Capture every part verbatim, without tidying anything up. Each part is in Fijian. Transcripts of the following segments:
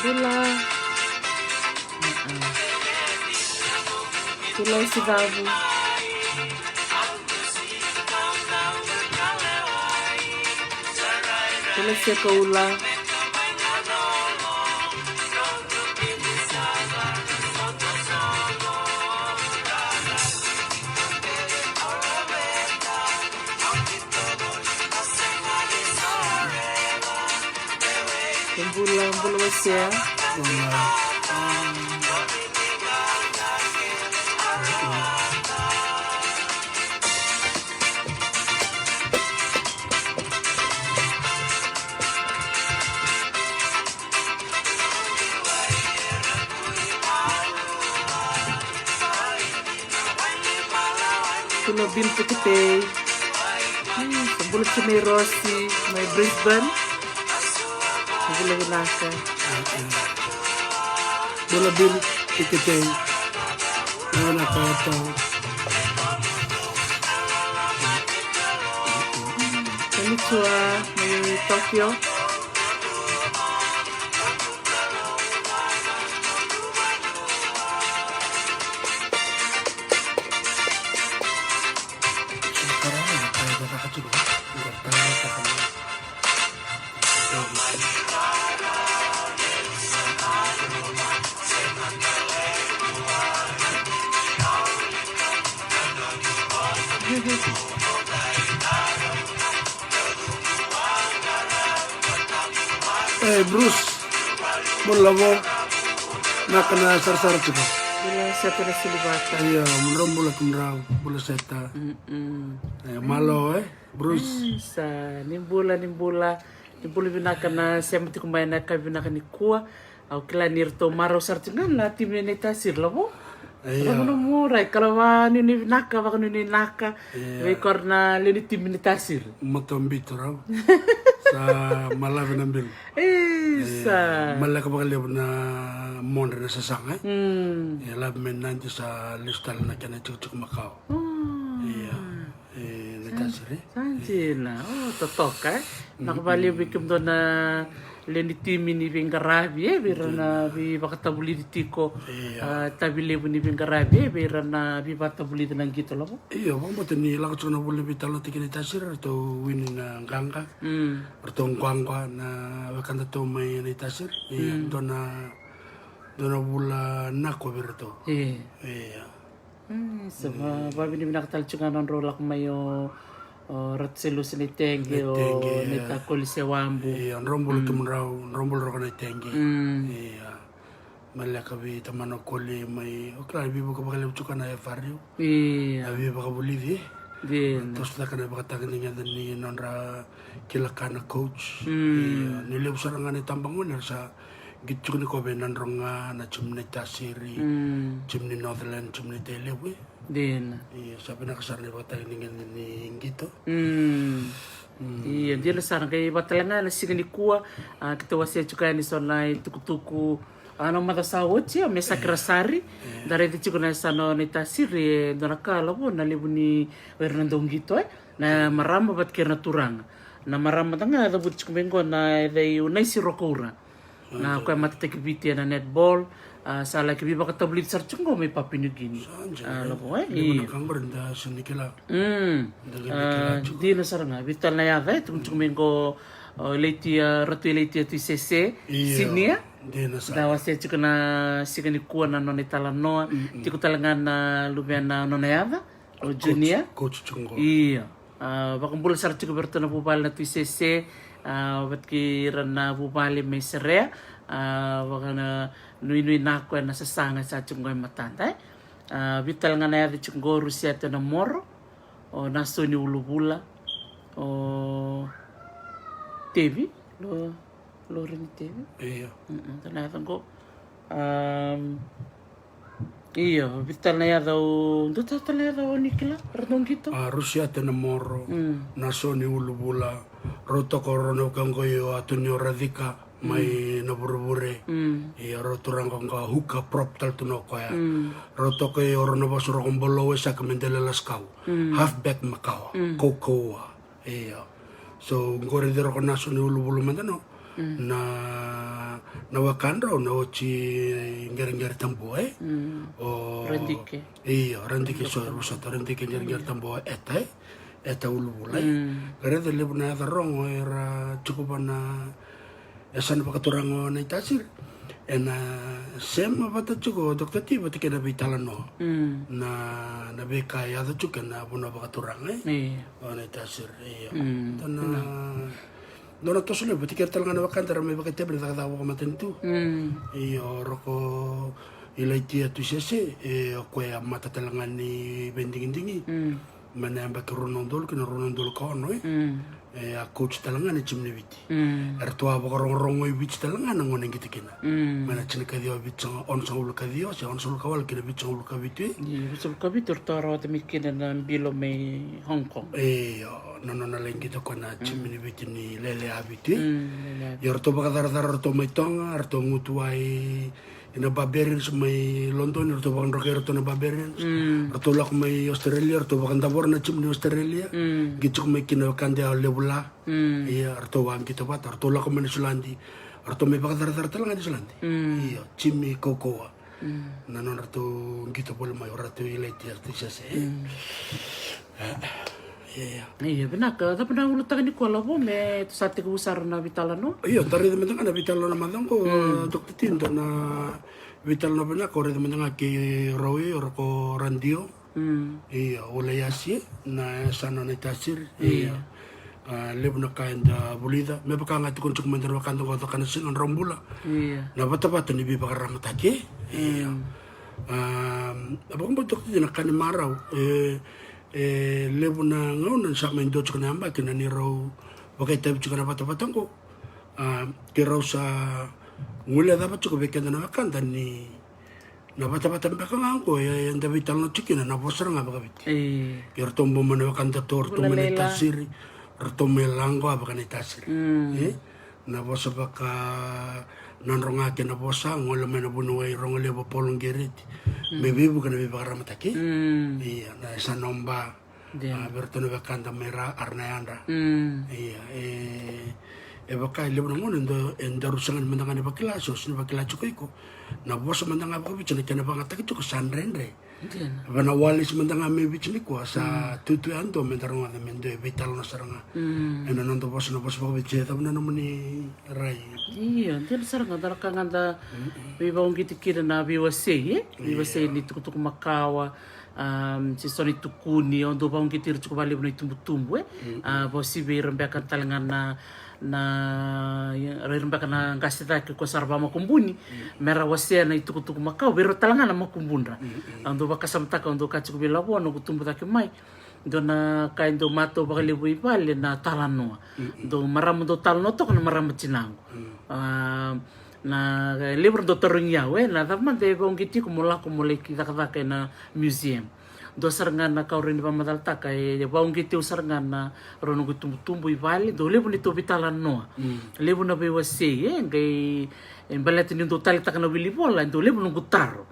Bula. Bula Sivavu. Bula Sekaula. Bula, bula wasea. Bula. Bula Bill Teketei. Hmm, sa bula tiko mai Rosi, mai Brisbane. Bula vinaka. Bula Bill Teketei. Bula vinaka. Konnichiwa, mai Tokyo. Ei, Bruce. Bula vo. Vinaka na sarasara tiko. Bula seta na sulivata. Io, mo drau bula kemudrau. Bula seta. Mm-mm. E, malo, e, Bruce. Mm, sa, ni bula, ni bula. Ni bula vinaka na sema tiko mai na ka vinaka nikua. Au kila ni ratou marau sara tiko ga na timi ni Tasiri, lavo. Io. Ratou na murai, ka lavo ni, ni vinaka, vakanuinui vinaka. Io. Vei koya na lewe ni timi ni Tasiri. Matou biuta rau. Sa malavi na bilu. Isa. Io. Maleka vakalevu na modre na sasaga, e? Mm. Io, lave mai na nineties, sa lesu tale na kena itikotiko makawa. Mm. Io. E, na Tasiri. Sa dina. O, totoka, e? Vinaka vakalevu vei kemudou na lewe ni timi ni veiqaravi, e, vei ira na veivakatavulici tiko. Io. A, tavi levu ni veiqaravi, e, vei ira na veivakatavulici na qito, lavo. Io, vakabauta ni lako tiko na vuli ni veitalanoataki ni Tasiri, ratou wini na qaqa. Mm. Ratou quaqua na wekadatou mai na Tasiri. Io, mm, dua na, dua na vula vinaka vei ratou. Io. Io. Mm, sa va-, vavinavinaka tale tiko ga na nodrau lako mai o, o Ratu Selusi na itegi, o Naita Koli Sewabu. Io, drau bula kemudrau, drau bula roka na itegi. Mm. Io. Maleka vei tamana o Koli mai, o kila, veivuke vakalevu tiko na F R U. Io. Na veivakavulici. Dina. Toso cake na ivakatagedegede ni nodra kila ka na coach. Mm. Io, ni levu sara ga na itabagone era sa qito tiko nikua vei Nadroga, na timi ni Tasiri, mm, timi ni Northland, timi ni Tailevu, e. Dina. Io, sa vinaka sara na ivakatagedegede ni qito. Mm. Mm. Io, dina sara, qai vaka tale ga na siga nikua, a, keitou wasea tiko yani so na itukutuku, a, na macawa sa oti, a, me sa kere sara. Io. Da raica tiko na yasana o Naitasiri, e, dua na ka, lavo, na levu ni o ira na dauqito, e. Na marama vata kei ira na turaga. Na marama da ga cavuti tiko mai qo na yacai o Naisi Rokoura. Na koya matataki Viti ena netball, a, sa laki veivakatavulici sara tiko qo mai Papua New Guinea. Sa dina, a, e? Lavo, e? Io. Ka qori da sega ni kila. Mm. Da qai kila tiko. Dina sara ga, vica tale na yaca, e, tukuni tiko mai qo, o, Laitia, Ratu Laitia Tuisese, io, Sinia. Dina sara. Da wasea tiko na siga nikua na nona italanoa, mm, mm, tiko tale ga na luvena nona yaca. O Junior. Coach, coach tiko qo. Io. A, vakabula sara tiko vei iratou na vuvale na Tuisese, a, vata kei ira na vuvale mai Serea, a, vaka na nuinui na koya na sasaga sa tiko qo e matada, e. A, vica tale ga na yaca tiko qo, Rusiate Namoro, o Nasoni Uluvula, o Tevi, lo Lori ni Tevi. Io. Mm-mm, tale na yaca qo. Am, io, vica tale na yaca o, dua tale na yaca o ni kila, ratou qito. A, Rusiate Namoro, mm, Nasoni Uluvula, rau toka o rau na weka qo o Atonio Racika, mai, mm, Navurevure. Mm. Io, rau turaga qo Huka Prop tale tu na o koya. Mm. Rau toka o rau na vasu roko Bolo Wesaka me Dele Laskau. Mm. Halfback makawa. Mm. Kaukaua. Io. So, qori cei roko Nasoni Uluvula mada no. Na, na wekadrau na oti Qereqere Tabua, e? O Radike. Io, Radike, so, Rusata, Radike Qereqere Tabua, Eta, e? Eta Uluvula, e? Ka raica levu na yaca rogo era tiko va na yasana vakaturaga o Naitasiri. Ena sema vata tiko o Doctor T vata kei na veitalanoa. Na, na veika e yaco tiko ena vanua vakaturaga, e? O Naitasiri, io. Dua na, dua na toso levu vata kei ira tale ga na wekada era mai vakaitavi ena cakacaka vakamatanitu. Io, roko Ilaitia Tuisese, e, o koya mata tale ga ni veidigidigi. Mai na yabaki rua na udolu ki na rua na udolu ka ono, e. E a coach tale ga na timi ni Viti. Eratou a vakarogorogo i Viti tale ga na gauna e qito kina. Mai na tinikaciwa vitusagavulu, onosagavulu ka ciwa se onosagavulu ka walu ki na vitusagavulu ka vitu, e. Io, vitusagavulu ka vitu eratou a rawata mai kina na bilo mai Hong Kong. Io, na nona lai qito ko na timi ni Viti ni lele a vitu, e. Io, eratou vakacaracaraca, eratou mai Toga, eratou gutuwai ina Barbarians mai Lodoni, ratou vakadrokai ratou na Barbarians. Ratou lako mai Australia, ratou vakadavora na timi ni Australia. Qito tiko mai kina wekada ya o Levula. Ia, ratou a qito vata, ratou lako mai Niusiladi. Ratou mai vakacaracara tale ga Niusiladi. Ia, timi kaukauwa. Na nodratou qito voli mai o ratou Ilaitia Tuisese. Ia, vinaka. Cava na ulutaga nikua, Lavo, me tou sa tekivu sara na veitalanoa? Io, da raica mada ga na veitalanoa na macawa qo, Doctor T, dua na veitalanoa vinaka o raica mada ga kei rau, o rau ko Radio. Io, o Laiasi, na yasana o Naitasiri. Io. A, levu na ka eda vulica. Me vaka ga e tukuna tiko mai dua na wekada qo, Cakana Siga, drau bula. Na vatavata ni veivakararamataki. Io. A, a vakabauta tiko na ka ni marau. E, E levu na gauna sa mai dua tiko na yabaki na neirau vakaitavi tiko na vatavata oqo. A, keirau sa guilecava tiko vei keda na wekada ni na vatavata beka ga oqo e, eda veitalanoa tiko kina na vosa sara ga vakaviti. Keiratou bau mai na wekadatou, ratou mai Naitasiri, ratou mai Lagoa vaka Naitasiri. E? Na vosa vaka Nadroga kei na vosa, gole mai na vuniwai, rogo levu o Paul Gereti. Me veivuke na veivakararamataki. Ia, na yasana o Ba. A, vei iratou na wekada mai Ra, Ra na yadra. Ia, e, e vaka e levu na gauna e daru sega ni mada ga ni vakila, se o sega ni vakila tiko iko. Na vosa mada ga vakaviti na kena vakayagataki tiko sa dredre. Vei na walesi mada ga mai Viti nikua sa tutu yadua me da rogoca me dua e veitalanoa sara ga ena noda vosa, na vosa vakaviti. E cava na nomuni rai? Io, dina sara ga, da na ka ga da veivauqeti kina na veiwasei, e? Veiwasei ni tukutuku makawa, a, se so na itukuni, o dau vauqeti ira tiko vakalevu na itubutubu, e? A, vausi vei ira beka tale ga na na, ira beka na qase cake ko sa ra vakamakubuni, me ra wasea na itukutuku makawa vei ira tale ga na makubudra. Au dau vakasamataka, au dau kaya tiko vei Lavo, noqu tubu cake mai, dua na ka e dau matau vakalevu i vale na talanoa. Dau marama dau talanoa toka na marama tinaqu. A, na levu era dau tarogi au, e, na cava mada e vauqeti iko mo lako mo lai cakacaka ena museum. Dua sara ga na ka au rawa ni vakamacalataka, e vauqeti au sara ga na rau noqu itubutubu i vale, dau levu neitou veitalanoa. Levu na veiwasei, e, qai, e, baleta niu dau taleitaka na wili vola, e dau levu noqu taro.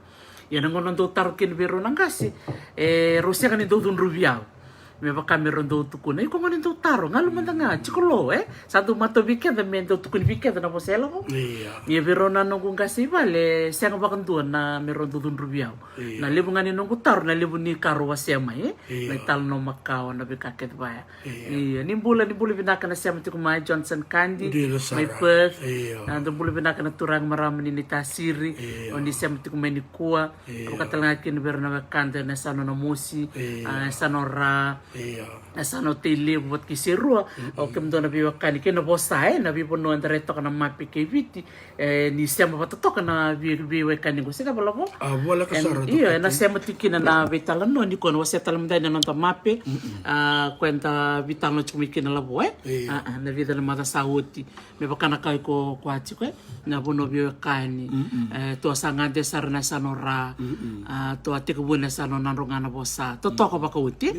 Ia na gauna dau taro kina vei rau na qase, e, rau sega ni dau cudruvi au. Me vaka me rau dau tukuna, iko gone dau taro, galu mada ga, tiko lo, e? Sa dau matau vei keda me dau tukuni vei keda na vosa, e Lavo? Ia vei rau na noqu qase i vale, sega vakadua na me rau dau cudruvi au. Na levu ga ni noqu taro, na levu ni ka rau wasea mai, e? Na italanoa makawa, na veika kece vaya. Ia, ni bula, ni bula vinaka na sema tiko mai, Johnson Kandi, mai Perth. A, dou bula vinaka na turaga, marama ni Naitasiri, o ni sema tiko mai nikua. Vaka tale ga kina vei ira na wekada ena yasana o Namosi, a, yasana o Ra, yasana o Tailevu vata kei Serua. O kemudou na veiwekani kei na vosa, e, na veivanua eda rai toka na mape kei Viti. E, ni sema vata toka na vei, veiwekani qo, se cava Lavo? A, voleka sara. Io, ena sema tiko kina na veitalanoa nikua, na wasea tale mada na noda mape. A, ko eda veitalanoa tiko mai kina Lavo, e? A, a, na vica na macawa sa oti. Me vaka na ka iko, ko a tiko, e? Na vanua veiwekani. E, tou a sa gade sara na yasana o Ra. A, tou a tekivu na yasana o Nadroga na vosa. Totoka vakaoti.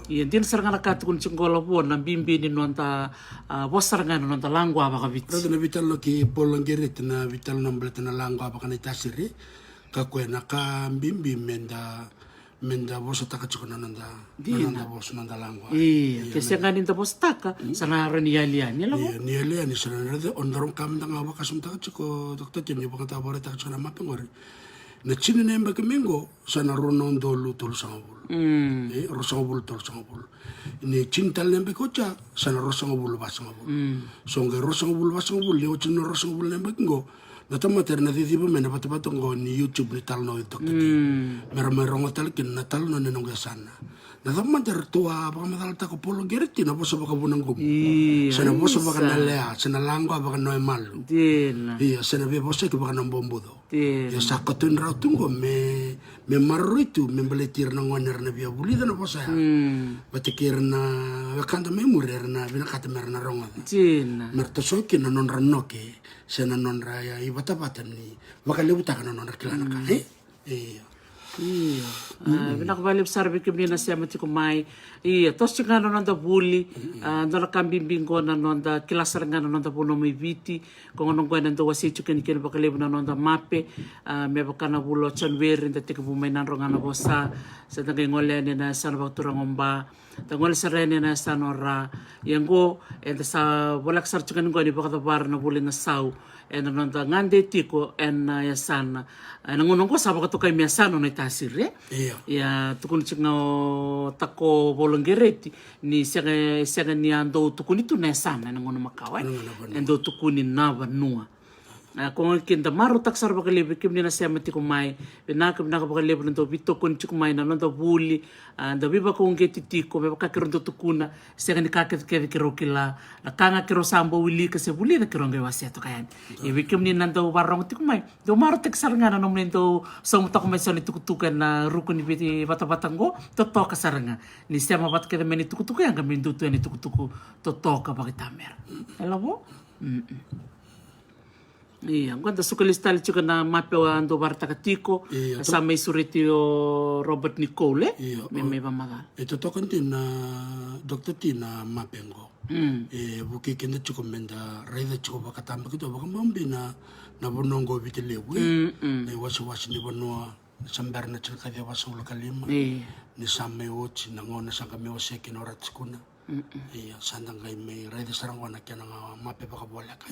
Ia, dina sara ga na ka tukuna tiko qo Lavo, na bibi ni noda a, vosa sara ga na noda laqua vakaviti. Rauta na veitalanoa kei Paul Gereti, na veitalanoa baleta na laqua vaka Naitasiri. Ka koya na ka bibi me da Me da vosataka tiko na noda, na noda vosa, noda lagua. Ia, ke sega ni da vosataka, sa na rawa ni yali yani, e lavo? Ia, ni yali yani, sa na rawa ni, o na rawa ka me da ga vakasamataka tiko, Doctor Tini, ni vakatavaraitaka tiko na mape qori. Na tini na yabaki mai qo, sa na rua na udolu tolusagavulu. E, ruasagavulu tolusagavulu. Ni tini tale na yabaki oti ya, sa na ruasagavulu vasagavulu. So qai ruasagavulu vasagavulu, ni oti na ruasagavulu na yabaki qo, na tamata era na ciciva mai na vatavata qo ni YouTube ni Talanoa with Doctor T. Me ra mai rogo tale kina na talanoa ni noqu yasana. Na tamata eratou a vakamacalataka o Paulo Gereti na vosa vakaVunaqumu. Ia, se na vosa vakanalea, se na laqua vakanoemalu. Ia, se na veivosaki vakanabobuco. Ia, sa katoni rawa tu qo me, me maroroi tu, me baleti ira na gone era na via vulica na vosa ya. Vata kei ira na wekada mai muri era na vinakata me ra na rogoca. Me ra toso kina na nodra noke, se na nodra, ia, ivatavata ni vakalevutaka na nodra kila na ka, e? Ia. Ia. A, vinaka vakalevu sara vei kemuni na sema tiko mai. Ia, toso tiko ga na noda vuli. A, dua na ka bibi qo na noda kila sara ga na noda vanua mai Viti. Ko gona qo ena dau wasei tiko yani kina vakalevu na noda mape. A, me vaka na vula o Janueri, da tekivu mai Nadroga na Vosa. Sa da qai gole yani ena yasana vakaturaga o Ba. Da gole sara yani ena yasana o Ra. Ia qo, eda sa voleka sara tiko yani qo ni vakacavara na vuli na sau. Ena noda gade tiko ena yasana. Ena gauna qo sa vakatokai me yasana o Naitasiri, e? Ia. Ia, tukuni tiko ga o Tako Paulo Gereti ni sega, sega ni a dau tukuni tu na yasana ena gauna makawa, e? E dau tukuni na vanua. A, ko ga kina da marautaka sara vakalevu vei kemuni na sema tiko mai. Vinaka, vinaka vakalevu na dau veitokoni tiko mai na noda vuli. A, da veivakauqeti tiko, me vaka keirau dau tukuna, sega ni ka kecekece keirau kila. Na ka ga keirau sa bau wilika se vulica keirau qai wasea toka yani. Ia vei kemuni na dau vakarogo tiko mai, dau marautaki sara ga na nomuni dau sauma toka mai so na itukutuku ena ruku ni veivatavata qo, totoka sara ga. Ni sema vata kece mai na itukutuku yaga me dua tu yani itukutuku totoka vakaitamera. E lavo? Ia, qo da suka lesu tale tiko na mape au a dau varataka tiko. Ia, sa mai sureti o Robert Nicole, e? Ia, me mai vakamacala. E totoka dina, Doctor T, na mape qo. E vukei keda tiko me da raica tiko vakatabakidua, vakabibi na, na vanua qo Viti Levu, e? Na iwasewase ni vanua, sa bera na tinikaciwa vasagavulu ka lima. Ni sa mai oti na gauna sa qai mai wasea kina o Ratu Sukuna. Ia, sa da qai mai raica sara qo na kena ga mape vakavoleka.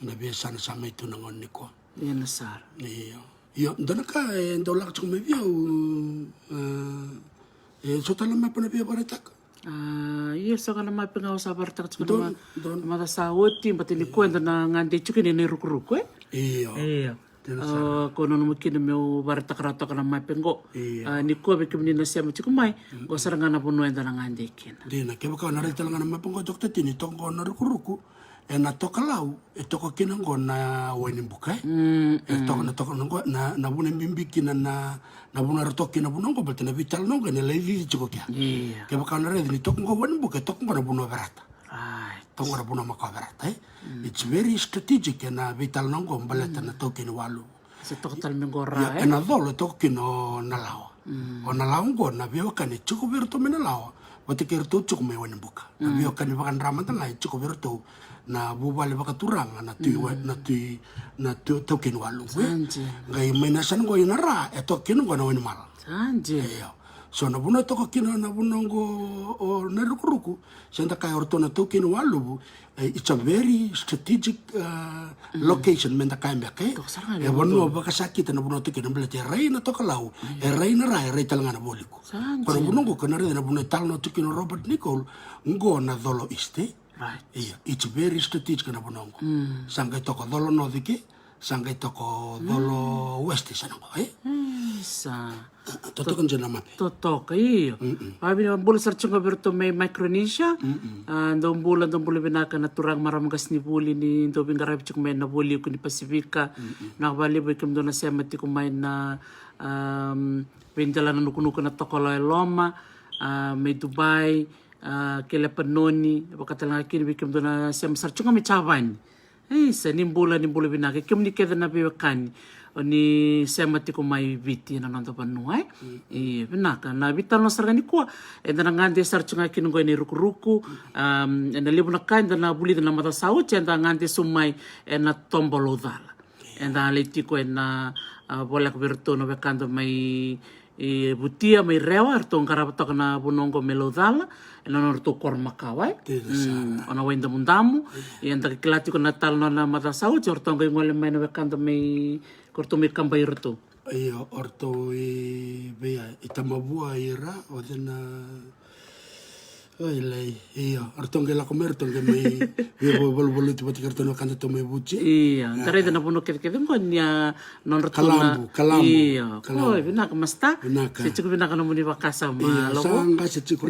Na veiyasana sa mai tu na gauna nikua. Ia, na sara. Ia. Ia, dua na ka e dau lako tiko mai vei au, e, e so tale na mape na via vakaraitaka. A, ia, so ga na mape ga au sa vakaraitaka tiko na macawa sa oti, baleta nikua eda na gade tiko kina ena irukuruku, e? Ia. Ia. Tena sara. A, ko nanuma kina meu vakaraitaka rawa toka na mape qo. Ia. A, nikua vei kemuni na sema tiko mai, qo sara ga na vanua eda na gade kina. Dina, kevaka o na raica tale ga na mape qo, Doctor T, ni toka qo na rukuruku, ena tokalau, e toka kina qo na Wainibuka, e? E toka na toka na qo, na, na vuna e bibi kina na, na vuna era toka kina na vanua qo, baleta na veitalanoa qo ena lai cici tiko kea. Ia. Kevaka o na raica ni toka qo Wainibuka, e toka qo na vanua Verata. Toka qo na vanua makawa Verata, e? It's very strategic ena veitalanoa qo baleta na taukei ni waluvu. Se toka tale mai qo Ra, e? Ena colo e toka kina o Nalawa. O Nalawa qo na veiwekani e tiko vei iratou mai Nalawa, vata kei iratou tiko mai Wainibuka. Na veiwekani vakadra mada ga e tiko vei iratou na vuvale vakaturaga na tui, na tui, na tui taukei ni waluvu, e? Qai mai na yasana qo i na Ra, e toka kina qo na Wainimala. Io. So na vanua e toka kina na vanua qo o Nairukuruku, se da kaya o ratou na taukei ni waluvu, e, it's a very strategic, uh, location, me da kaya beka, e? E vanua vakasakita na vanua toka kina, baleta e rai na tokalau, e rai na Ra, e rai tale ga na vualiku. Ko na vanua qo ko na raica na vanua e talanoa tiko kina o Robert Nicole, qo na colo East, e? Ia, it's very strategic na vanua qo. Sa qai toka colo North ke, sa qai toka colo West, sa na qo, e? Sa. Totoka dina na mape. Totoka, io. Vavinavinaka, bula sara tiko ga vei iratou mai Micronesia. A, dou bula, dou bula vinaka na turaga, marama, qasenivuli ni dou veiqaravi tiko mai na vualiku ni Pasifika. Vinaka vakalevu vei kemudou na sema tiko mai na, um, veidelana nukunuku na tokalau e loma, a, mai Dubai, a, kei Lepanoni, vaka tale ga kina vei kemudou na sema sara tiko ga mai Japani. Isa, ni bula, ni bula vinaka. Kemuni kece na veiwekani o ni sema tiko mai Viti na noda vanua, e? Io, vinaka. Na veitalanoa sara ga nikua, eda na gade sara tiko ga kina qo e Nairukuruku. Um, ena levu na ka eda na vulica na macawa sa oti, eda gade sobu mai ena toba o Laucala. Eda lai tiko ena, a, voleka vei iratou na wekada mai i Vutia mai Rewa, eratou qarava toka na vanua oqo me Laucala, ena nodratou koro makawa, e. Dina sara. Mm, o na Waidamudamu, ia eda qai kila tiko na tala nona macawa sa oti, o ratou qai gole mai na wekada mai, ko ratou mai kaba iratou. Io, o ratou i, vei, i Tamavua ira, o cei na, o i lai, io, o ratou qai lako mai, o ratou qai mai, vei, vo-, vol-, voluti vata kei ratou na wekadatou mai Vutia. Io, da raica na vanua kecekece qo ni a nodratou na. Kalabu, Kalabu. Io, Kalabu. Oi, vinaka masta. Vinaka. Se tiko vinaka nomuni vakasama, io, Lavo. Sa qase tiko.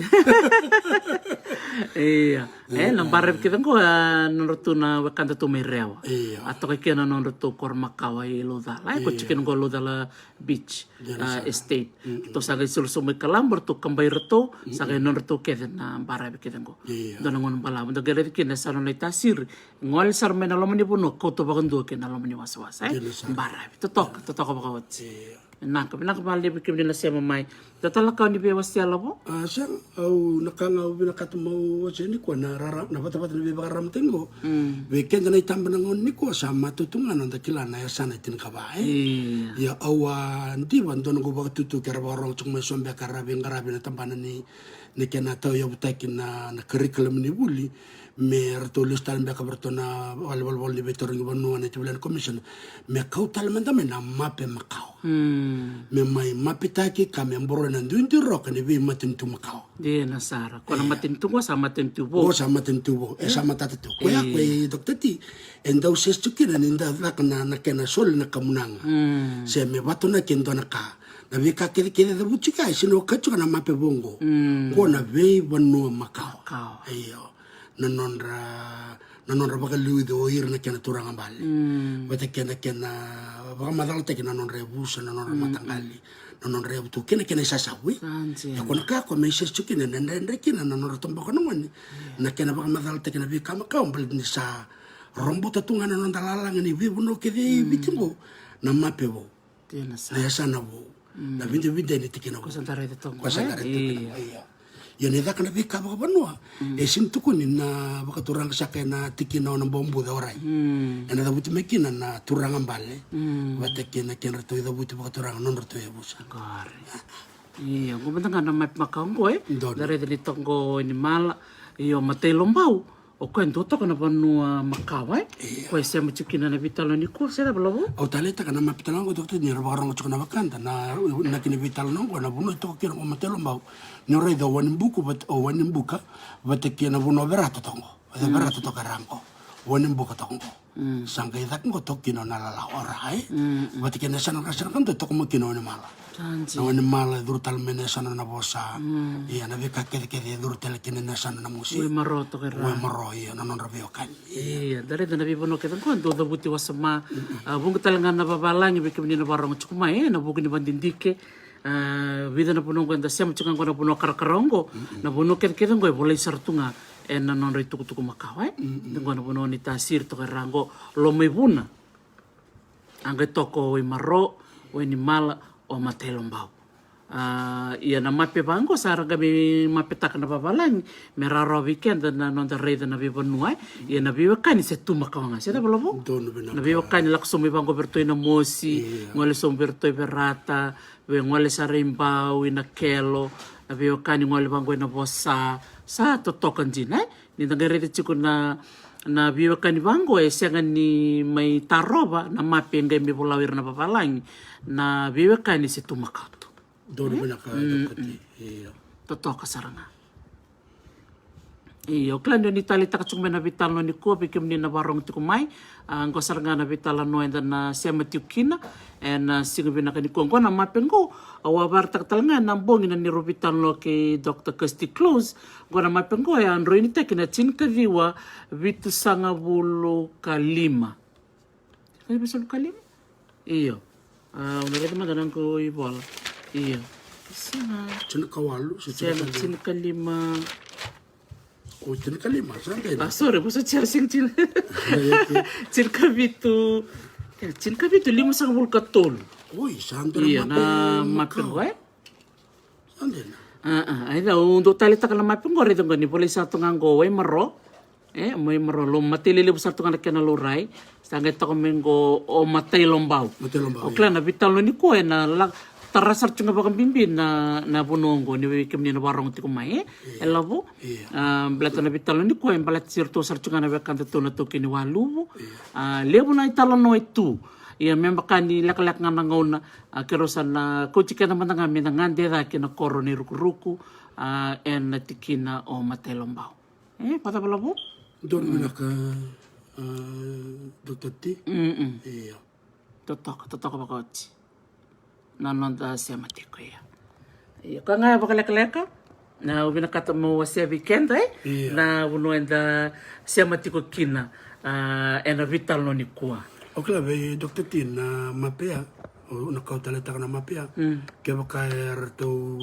Io. E, na baravi kece qo, a, nodratou na wekadatou mai Rewa. Io. A toka kina nodratou koro makawa i Laucala. E, ko tiko kina qo Laucala Beach, a, estate. Ratou sa qai solo sobu mai Kalabu, ratou kaba iratou, sa qai nodratou kece na baravi kece qo. Io. Dua na gauna balavu, da qai raica kina sa nona itasiri. Gole sara mai na loma ni vanua, kauta vakadua kina na loma ni wasawasa, e? Dina sara. Baravi, totoka, totoka vakaoti. Io. Vinaka, vinaka vakalevu kemuni na sema mai. Da tale na ka o ni veiwasea, Lavo? A, sega, au na ka ga au vinakata meu wasea nikua na rara, na vatavata ni veivakararamataki qo. Mm. Vei keda na itaba na gauna nikua sa matau tu ga na noda kila na yasana e tinikava, e? Io. Ia au a diva dua noqu vakatutu kei ra vakarogo tiko mai so beka ra veiqaravi na tabana ni, ni kena tauyavutaki na, na curriculum ni vuli. Me ratou lesu tale beka vei ratou na vale, vale, vale ni veitarogi vanua na Native Land Commission. Me kau tale mada mai na mape makawa. Mm. Me mai mapetaki ka me boroi na duidui roka ni veimatanitu makawa. Dina sara. Ko na matanitu qo sa matanitu vou. Qo sa matanitu vou. E sa matata tu. Koya, koya i Doctor T, e dau sesi tu kina ni da caka na, na kena soli na kamunaga. Mm. Se me vatonaki e dua na ka. Na veika kecekece e cavuti ka, e sega ni okati tiko na mape vou qo. Mm. Qo na veivanua makawa. Makawa. Io. Na nodra, na nodra vakaliuci o ira na kena turaga bale. Mm. Vata kei na kena vakamacalataki na nodra yavusa, na nodra mataqali, na nodra yavutu, kei na kena isasavu. Sa dina. Ia ko na ka ko me isesa tu kina, na dredre kina na nodra toboka na gone. Io. Na kena vakamacalataki na veika makawa, baleta ni sa robota tu ga na noda lalaga ni veivanua kece i Viti qo. Na mape vou. Dina sara. Na yasana vou. Mm. Na vidavida ni tikina vou. Ko sa da raica toka. Ko sa da raica toka. Io. Io. Ia ni caka na veika vakavanua. Mm. E sega ni tukuni na vakaturaga saka ena tikina o Nabobuca, o Rai. Mm. Ena cavuti mai kina na turaga bale. Mm. Vata kei na kedratou icavuti vakaturaga nodratou yavusa. Qori. Io, qo mada ga na mape makawa qo, e? Donu. Da raica ni toka qo o Wainimala. Io, Matailobau. O koya e dua toka na vanua makawa, e? Io. Koya e sema tiko kina na veitalanoa nikua, se cava, Lavo? Au taleitaka na mape tale ga qo, Doctor, ni ra vakarogo tiko na wekada, na, na kena veitalanoa qo, na vanua e toka kina o Matailobau. Ni o raica o Wainibuka vata, o Wainibuka vata kei na vanua o Verata toka qo. O Verata toka ra qo. O Wainibuka toka qo. Mm. Sa qai caka qo toka kina o Nalalawa, o Rai. Mm, mm. Vata kei na yasana, yasana ka dua toka mai kina o Wainimala. Sa dina. Na Wainimala e curu tale mai na yasana o Navosa. Mm. Ia, na veika kecekece e curu tale kina na yasana o Namosi. Waimaro toka i ra. Waimaro, ia, na nodra veiwekani. Ia, da raica na veivanua kece qo, dau cavuti wasoma. Mm, mm. A, vuqa tale ga na vavalagi vei kemuni na vakarogo tiko mai, e, ena vuku ni vakadidike. A, vica na vanua qo eda sema tiko ga qo na vanua karakara qo. Mm, mm. Na vanua kecekece qo e volai sara tu ga ena nodra itukutuku makawa, e? Mm, mm. Qo na vanua ni tasiri toka i ra qo, Lomaivuna. A qai toka o Waimaro, o Wainimala, o Matailobau. A, ia na mape vaqo sa ra qai mai mapetaka na vavalagi me rawarawa vei keda na noda raica na veivanua, e. Ia na veiwekani se tu makawa ga, se cava, Lavo? Donu, vinaka. Na veiwekani lako sobu mai vaqo vei ratou i Namosi, io, gole sobu vei ratou i Verata, vei gole sara i Bau, i Nakelo, na veiwekani gole vaqo i Navosa, sa totoka dina, e? Ni da qai raica tiko na, na veiwekani vaqo e sega ni mai tarova na mape e qai mai vola o ira na vavalagi. Na veiwekani se tu makawa tu. Donu, e? Vinaka, mm, Doctor T. Mm. Io. Totoka sara ga. Io, kila ni o ni taleitaka tiko mai na veitalanoa nikua vei kemuni na vakarogo tiko mai. A, qo sara ga na veitalanoa eda na sema tiko kina ena, a, siga vinaka nikua. Qo na mape qo, au a vakaraitaka tale ga ena bogi na neirau veitalanoa kei Doctor Kirsty Close. Qo na mape qo e a droinitaki na tinikaciwa vitusagavulu ka lima. Tinikaciwa vitusagavulu ka lima? Io. A, au na raica mada na noqu ivola. Io. Sega. Tinikawalu, se sega, tinikaciwa. Tinikalima. O, tinikalima, sa dina. A, sorry, vosoti au, sega, tini-, tinikavitu. E, tinikavitu limasagavulu ka tolu. Oi, sa dina. Io, na mape qo, e? Sa dina. A, a, a, ia au dau taleitaka na mape qo, raica qo ni volai sara tu ga qo o Waimaro. E, o Waimaro, lo, matai lelevu sara tu ga na kena laurai. Sa qai toka mai qo o Matailobau. Matailobau, io. O kila na veitalanoa nikua ena la-, tara sara tu ga vakabibi na, na vanua oqo ni vei kemuni na varogo tiko mai, e? E Lavo? Ia. A, baleta na veitalanoa nikua, e baleta sara tu sara tu ga na wekadatou na taukei ni Waluvu. Ia. A, levu na italanoa e tu. Ia me vaka ni lekaleka ga na gauna, a, keirau sa na kauti keda mada ga me na gade cake na koro ni rukuruku, a, ena tikina o Matailobau. E, vacava Lavo? Donu vinaka, a, Doctor T. Mm-mm. Ia. Totoka, totoka vakaoti na noda sema tiko ia. Ia, koya ga e vakalekaleka, na au vinakata meu wasea vei keda, e? Ia. Na vanua eda sema tiko kina, a, ena veitalanoa nikua. O kila vei Doctor T na mape ya, o, na kau taleitaka na mape ya, mm, kevaka e ratou,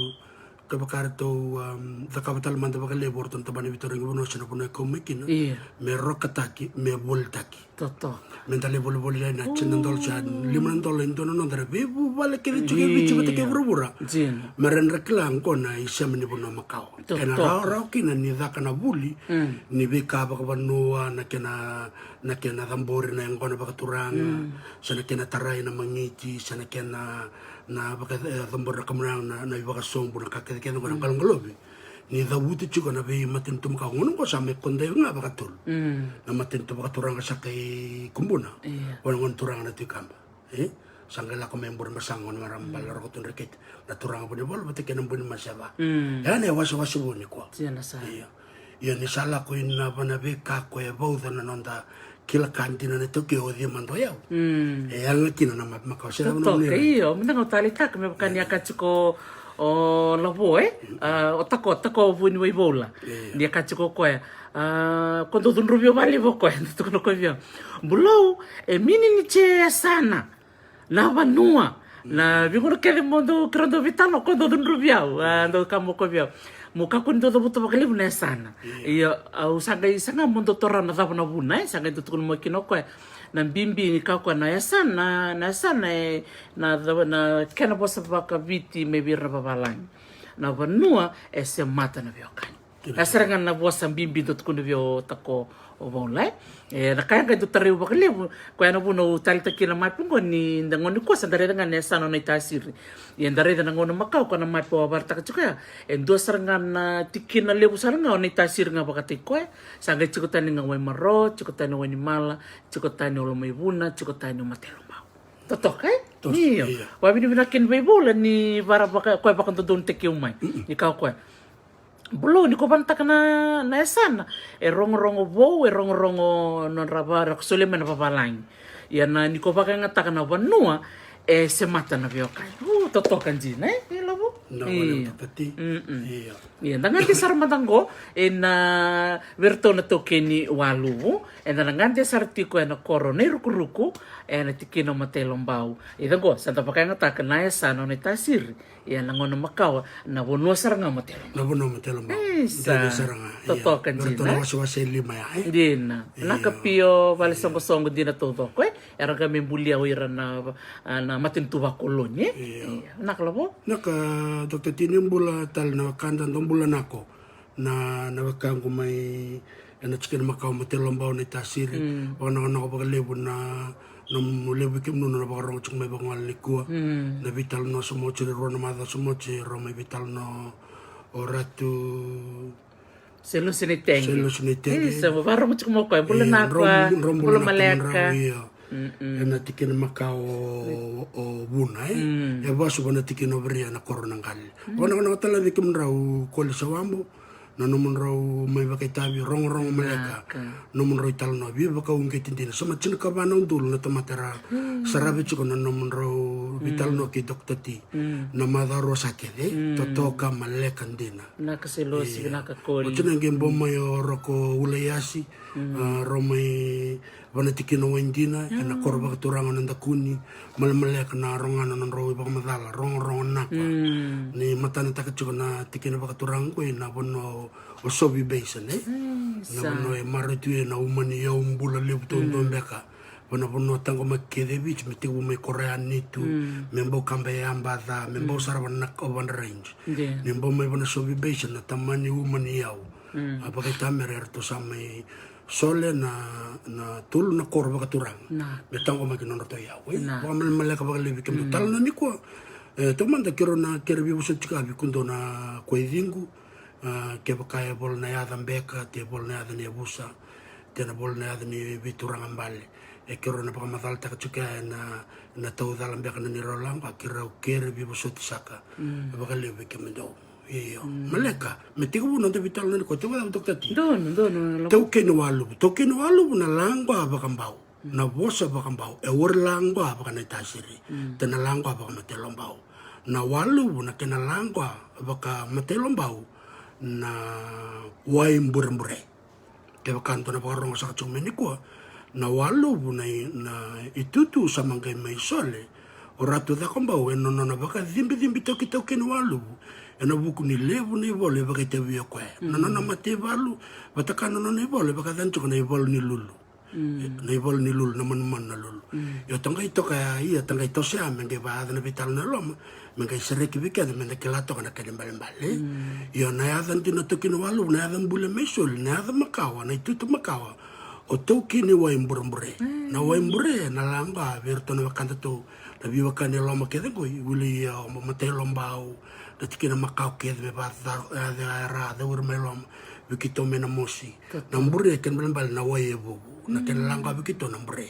kevaka e ratou, um, cakava tale mada vakalevu o ratou na tabana ni veitarogi vanua se na vanua e kau mai kina, ia, me rokataki, me volitaki. Totoka. Me da lai volivoli lai na tini na dola se lima na dola e dua na noda na veivuvale kece tiko e Viti vata kei vuravura. Dina. Me ra na kila oqo na isema ni vanua makawa. Totoka. Ena rawarawa kina ni caka na vuli, mm, ni veika vakavanua, na kena, na kena cabori na yaqona vakaturaga, mm, se na kena tarai na magiti, se na kena, na vaka, e, cabori na kamunaga na, na ivakasobu, na ka kecekece oqo na, mm, qaloqalovi. Ni cavuti tiko na veimatanitu makawa, gauna oqo sa mai kodai ga vakatolu. Mm. Na matanitu vakaturaga sa kai Kubuna. Ia. Gauna, gauna turaga na Tui Kaba. E? Sa qai lako mai Burebasaga, gauna marama bale, mm, Roko Tui Dreketi. Na turaga Vunivalu vata kei na Buni Maseva. Mm. Ia na iwasewase vou nikua. Ia na sa. Ia. Ia ni sa lako i na va na veika ko e vauca na noda kila ka dina na iTaukei, o cei mada o yau. Mm. E yaga kina na mape makawa se na vanua. Totoka, io, mada ga au taleitaka me vaka ni a kaya tiko o Lavo, e? A, o Tako, Tako Vuniwaivoula. Io. Ni a kaya tiko o koya, a, ko dau cudruvi au vakalevu o koya, dau tukuna o koya vei au, Bulou, e mini ni tse yasana na vanua. Na veigauna kece mo dau, keirau dau veitalanoa, ko dau cudruvi au, a, dau kaya mai o koya vei au, mo kakua ni dau cavuta vakalevu na yasana. Io. Ia, au sa qai saga mo dau taura na cava na vuna, e? Sa qai dau tukuna mai kina o koya na bibi ni kaya o koya na yasana, na yasana e, na cava, na kena vosa vakaviti mai vei ira na vavalagi. Na vanua e semata na veiwekani. Dina. A sara ga na vosa bibi dau tukuna vei o Tako Vaula, e? E, na ka ya qai dau tarai au vakalevu, koya na vuna au taleitaka kina na mape oqo ni da gauna nikua sa da raica ga na yasana o Naitasiri. Ia da raica na gauna makawa, koya na mape au a vakaraitaka tiko ya, e dua sara ga na tikina levu sara ga o Naitasiri ga vakataki koya. Sa qai tiko tani ga Waimaro, tiko tani Wainimala, tiko tani o Lomaivuna, tiko tani o Matailobau. Totoka, e? Totoka, io. Io. Vakavinavinaka kina vei Vaula ni vara vaka, koya vakadodonutaki au mai. Mm-mm. Ni kaya o koya, Bulou, ni ko vakayagataka na, na yasana, e rogorogo vou, e rogorogo nodra va, ra solia mai na vavalagi. Ia na, ni ko vakayagataka na vanua, e semata na veiwekani. U, totoka dina, e? E Lavo? Na, io. Io. Mm-mm. Io. Ia, da gade sara mada qo ena vei iratou na taukei ni Waluvu, eda na gade sara tiko ena koro Nairukuruku, ena tikina o Matailobau. Ia qo, sa da vakayagataka na yasana o Naitasiri. Ia na gauna makawa, na vanua sara ga o Matailobau. Na vanua o Matailobau. Isa. Dina sara ga. Ia. Totoka dina. Vei iratou na wasewase e lima ya, e? Dina. Io. Vinaka Pio, vale, io, soqosoqo dina taucoko, e? Era qai mai bulia o ira na, a, na matanitu vakoloni, e? Io. Io. Vinaka Lavo? Vinaka, Doctor T, ni bula tale na wekada, dou bula nako. Na, na wekaqu mai ena tikina makawa Matailobau, Naitasiri. Mm. Vakanakonako vakalevu na, na nomu levu i kemunu na vakarorogo tiko mai vakagole nikua. Mm. Na veitalanoa sa oti, rua na macawa sa oti, rau mai veitalanoa o Ratu Selusi Naitegi. Selusi Naitegi. Isa, mo vakarorogo tiko mai o koya. Bula, io, naka, drau, drau bula, bula naka, maleka. Drau, io. Mm-mm. Ena tikina makawa o, o Vuna, e? Mm. E vasu vua na tikina o Viria, na koro Naqali. Mm. Vakanakonako tale vei kemudrau koli sa wabo, na nomudrau mai vakaitavi, rogorogo maleka. Naka. Nomudrau italanoa, veivakauqeti dina. Sa mai tinikava na udolu na tamata era, mm, saravi tiko na nomudrau, mm, veitalanoa kei Doctor T. Mm. Na macawa rua sa kece, mm, totoka maleka dina. Vinaka Selosi, io, vinaka koli. Oti na qai bau mai o Roko Ulaiasi, mm, a, rau mai vua na tikina o Waidina, ena, mm, koro vakaturaga o Nadakuni, malemaleka na rogana nodrau ivakamacala, rogorogo naka. Mm. Ni matanataka tiko na tikina vakaturaga qo ina vanua o Sovi Basin, e? Mm, na sa. Vanua e marau tu ena uma ni yau bula levu taudua, mm, beka. Vua na vanua taqomaki kece e Viti, me tekivu mai Koroyanitu, mm, me bau kaba e Abaca, me bau, mm, sara vua na Nakovadra Range. Dina. Me bau mai vua na Sovi Basin, na tamani uma ni yau. Mm. A vakaitamera eratou sa mai sole na, na tolu na koro vakaturaga. Na. Me taqomaki nodratou yau, e? Na. Vakamalemaleka vakalevu vei kemudou. Mm. Talanoa nikua. E, taumada keirau na kere veivosoti tiko vei kudou na koiciqu, a, kevaka e vola na yaca beka, te vola na yaca ni yavusa, te na vola na yaca ni veituraga bale. E keirau na vakamacalataka tiko ya ena, na taucala beka na neirau laqwa, keirau kere veivosoti saka. Mm. Vakalevu vei kemudou. Io. Mm. Maleka, me tekivu noda veitalanoa nikua, tekivu cava, Dokita T? Donu, donu, lako. Taukei ni waluvu. Taukei ni waluvu na laqwa vakabau. Na vosa vakabau, e ori laqwa vaka na itasiri, te na laqwa vaka matailombau. Na waluvu na kena laqwa vaka matailombau, na wai burebure. Kevaka dou na vakarorogo saka tiko mai nikua, na waluvu na i-, na itutu sa maqai mai sole o Ratu Cakobau ena nona vakacibicibi tokitoki ni waluvu, ena vuku ni levu na ivola e vakaitavi o koya. Na nona mataivalu, vata kaya na nona ivola, e vakayacani tiko na ivalu ni lulu. Mm. Na ivalu ni lulu, na manumanu na lulu. Mm. Io, ta qai toka ya, ia ta qai toso ya me qai vakayaca na veitalanoa e loma, me qai sereki vei keda me da kila toka na kena ibalebale. Mm. Io, na yaca dina o Taukei ni Waluvu, na yaca bula mai soli, na yaca makawa, na itutu makawa, o Taukei ni Wai Burebure. Mm. Na wai bure na laqwa vei iratou na wekadatou, na veiwekani e loma kece qoi, wili ia o matailombau, na tikina makawa kece me vaka ca-, ca-, ca-, ra cauri mai loma vei keitou mai na mosi. Totoka. Na bure, kena ibalebale na wai e vuvu. Na kena laqwa vei keitou na bure.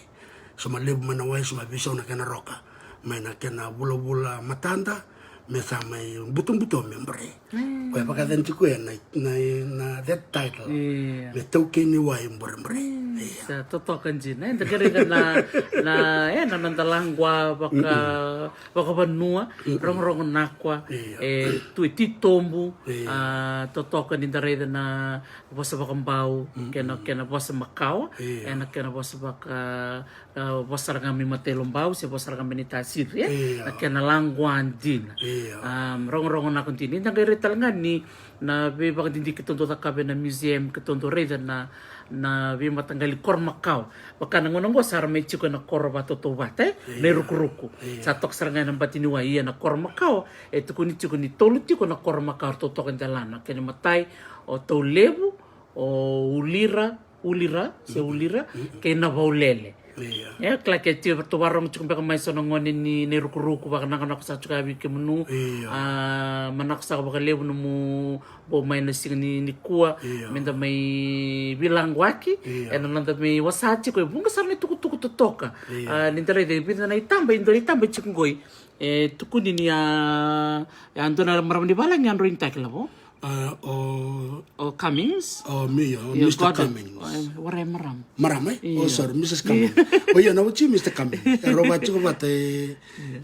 Sa mai levu mai na wai, sa mai veisau na kena roka mai na kena vulavula matada, me sa mai butobuto me bure. Mm. Koya e vakayacani tiko ya na, na, na that title. Io. Me Taukei ni Wai Burebure. Mm. Io. Sa totoka dina, e, da qai raica na, na, e, na noda laqwa vaka vakavanua, rogorogo nakwa, io, e tu e titobu, io, a, totoka ni da raica na vosa vakabau, kena, kena vosa makawa, io, e na kena vosa vaka, a, vosa sara ga mai matailombau, se vosa sara ga mai na itasiri, e, io, na kena laqwa dina. Io. A, rogorogo nakwa dina. Ni da qai raica tale ga ni na veivakadidike keitou dau cakava ena museum, keitou dau raica na, na veimataqali koro makawa. Vaka na gauna oqo sa ra mai tiko ena koro vakatautauvata, e? Io. Na irukuruku. Io. Sa toka sara ga ena bati ni wai, ia na koro makawa, e tukuni tiko ni tolu tiko na koro makawa ratou toka e delana. Kena imatai, o Taulevu, o Ulira, Ulira, se Ulira, kei Navaulele. Io. E, kila ke tiko, ratou vakarorogo tiko beka mai so na gone ni, ni rukuruku, vakananako saka tiko vei kemunu. Io. A, manako saka vakalevu nomu bau mai na siga ni, nikua, io, me da mai veilaqwaki, io, ena noda mai wasa tiko, e vuqa sara na itukutuku totoka. Io. A, ni da raica e vica na itaba, e dua na itaba e tiko qoi. E tukuni ni a, e a dua na marama ni valagi a droinitaki, lavo. A, o, o Cummings. O, mi, o, io, Mister Gordon Cummings. O, e, warai marama. Marama, e? Io. O, sorry, Missus Cummings. O, io, na oti Mister Cummings. E rau vaka tiko vata, e,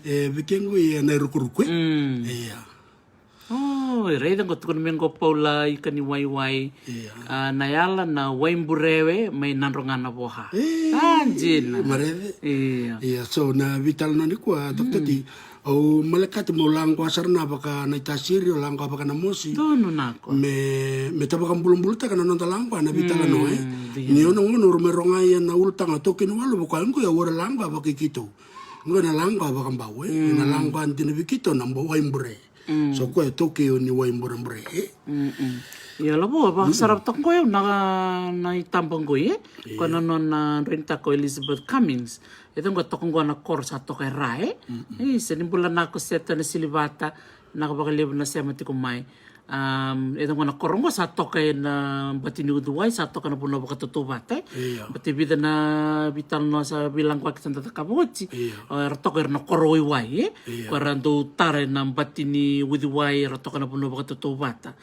e, vei kequ, e, na irukuruku, e? Mm. Io. O, e raica qo, tukuna mai qo Paula Ikaniwaiwai. Io. A, na yala na wai burewe mai Nadroga Navoha. E. A, dina. Marece. Io. Io, so na veitalanoa nikua, Doctor T, au malekati meu laqwa sara na vaka na itasiri, au laqwa vaka na mosi. Donu nako. Me, me ta vakabulabulataka na noda laqwa na veitalanoa, e? Mm, dina. Ni o na gauna au mai rogoca na ulutaga Taukei ni Waluvu, koya qo e a laqwa vaka keitou. Qo na laqwa vakabau, e? Mm. Na laqwa dina vei keitou na wai bure. Mm. So koya e Taukei ni Wai Burebure, e? Mm-mm. Ia, lavo, vakasaravataka qo au na, na itaba qo, e? Io. Koya na nona droinitaka o Elizabeth Cummings. E toka qo, toka qo na koro sa toka e ra, e? Mm-mm. E, se ni bula nako Seta Nasilivata, naka vakalevu na sema tiko mai. Am, e toka qo na koro qo sa toka ena bati ni uciwai, sa toka na vanua vakatautauvata, e? Io. Bati vica na veitalanoa sa veilaqwaki sa da cakava oti. Io. O, era toka era na koro waiwai, e? Io. Ko era dau tara ena bati ni uciwai, era toka na vanua vakatautauvata.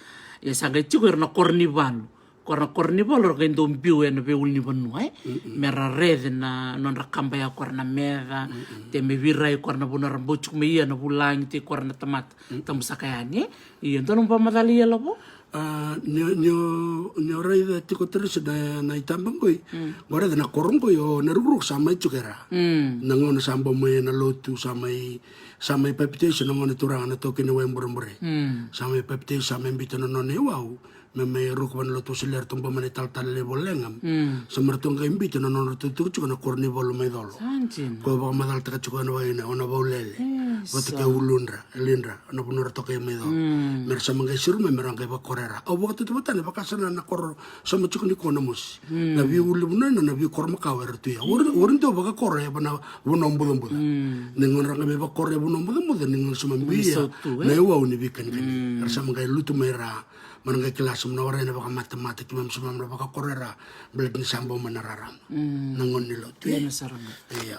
Ia sa qai tiko era na koro ni valu. Ko era na koro ni valu, era qai dau biu ena veiulunivanua, e? Mm-mm. Me ra rece na nodra kaba ya ko era na meca, mm-mm, te me virai ko era na vanua era bau tiko mai, ia na vulagi, tei ko era na tamata, mm-mm, tabu saka yani, e? Ia, dua na vakamacala, ia, lavo? A, ni, ni, ni o raica tiko, Teresa, na, na itaba qoi. Mm. Qo raica na koro qoi, o na rukuruku sa mai tiko e ra. Mm. Na gauna sa bau mai na lotu, sa mai, sa mai papitaiso na gone turaga na Taukei ni Wai Burebure. Mm. Sa mai papitaiso, sa mai biuta na nona iwau. Me mai ruku vua na lotu Wesele, ratou bau mai na italatala levu o Langham. Mm. Sa mai ratou qai biuta na nodratou tukuna tiko na koro ni valu mai Colo. Sa dina. Ko vakamacalataka tiko ena wai na, o Navaulele. Mm. Vata kei Uludra, Lidra, na vanua ra toka i mai Cau. Me ra sa ma qai siro mai me ra qai vakakorera. Au vakatautauvata ni vakasana na koro sa ma tiko ni kona mosi. Na veiulunivanua, na veikoro makawa era tu ia. Ori, ori dau vakakoro e vana vanua bucabuca. Ni gauna ra qai mai vakoro e vanua bucabuca, ni gauna sa ma bia na iwau ni veikanikani. Era sa ma qai lutu mai ra, ma ra qai kila sa ma na warai na vakamatamata, keimami sa ma na vakakorera, baleta ni sa bau mai na rarama. Na gauna ni lotu. Ia.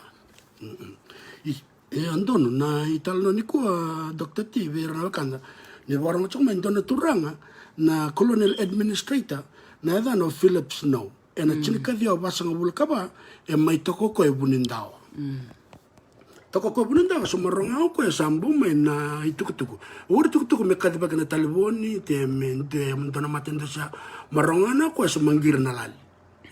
E, a donu na italanoa nikua, Doctor T, vei ira na wekada. Ni vakarogo tiko mai e dua na turaga, na colonial administrator, na yacana o Philip Snow. Ena tinikaciwa vasagavulu ka va, e mai toka o koya e Vunidawa. Toka o koya e Vunidawa, sa ma rogoca o koya sa bau mai na itukutuku. Ori tukutuku me kacivaki na talevoni, te me, te me dua na mate dua sa, ma rogoca o koya sa ma qiri na lali.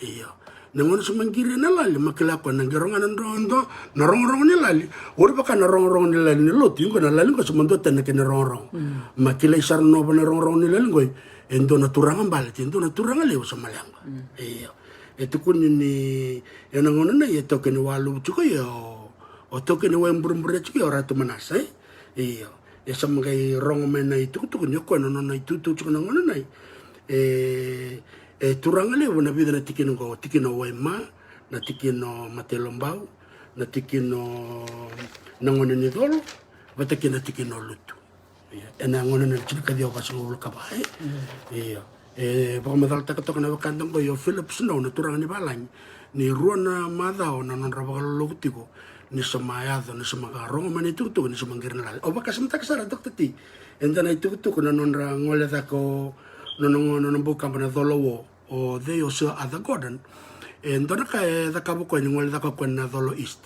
Io. Na gauna sa ma qiri na lali, ma kila o koya na qiri ga na dro, dro, na rogorogo ni lali. Ori vaka na rogorogo ni lali ni lotu, qo na lali qo sa ma dua tani na kena rogorogo. Ma kilai sara nona na rogorogo ni lali qo, e dua na turaga bale, e dua na turaga levu sa ma leqa. Io. E tukuni ni, ena gauna nei, e taukei ni waluvu tiko, io. O taukei ni wai burebure tiko, io, Ratu Manasa, e? Io. E sa ma qai rogo mai na itukutuku ni o koya na nona itutu tiko na gauna nei. E, e turaga levu na vica na tikina qo, tikina o Waima, na tikina o Matailobau, na tikina o Nagone ni Colo, vata kei na tikina o Lutu. Io. Ena gauna na tinikaciwa vasagavulu ka va, e? Io. E vakamacalataka toka na wekada qo, io, Philip Snow, na turaga ni valagi, ni rua na macawa na nodra vakaloloku tiko, ni sa ma yaco, ni sa ma qai rogo mai na itukutuku, ni sa ma qiri na lali. Au vakasamataka sara, Doctor T, e dua na itukutuku na nodra gole cake o, nona, nona bau kaba na Colo War, o cei, o Sir Arthur Gordon. E dua na ka e cakava o koya ni gole cake o koya na Colo East.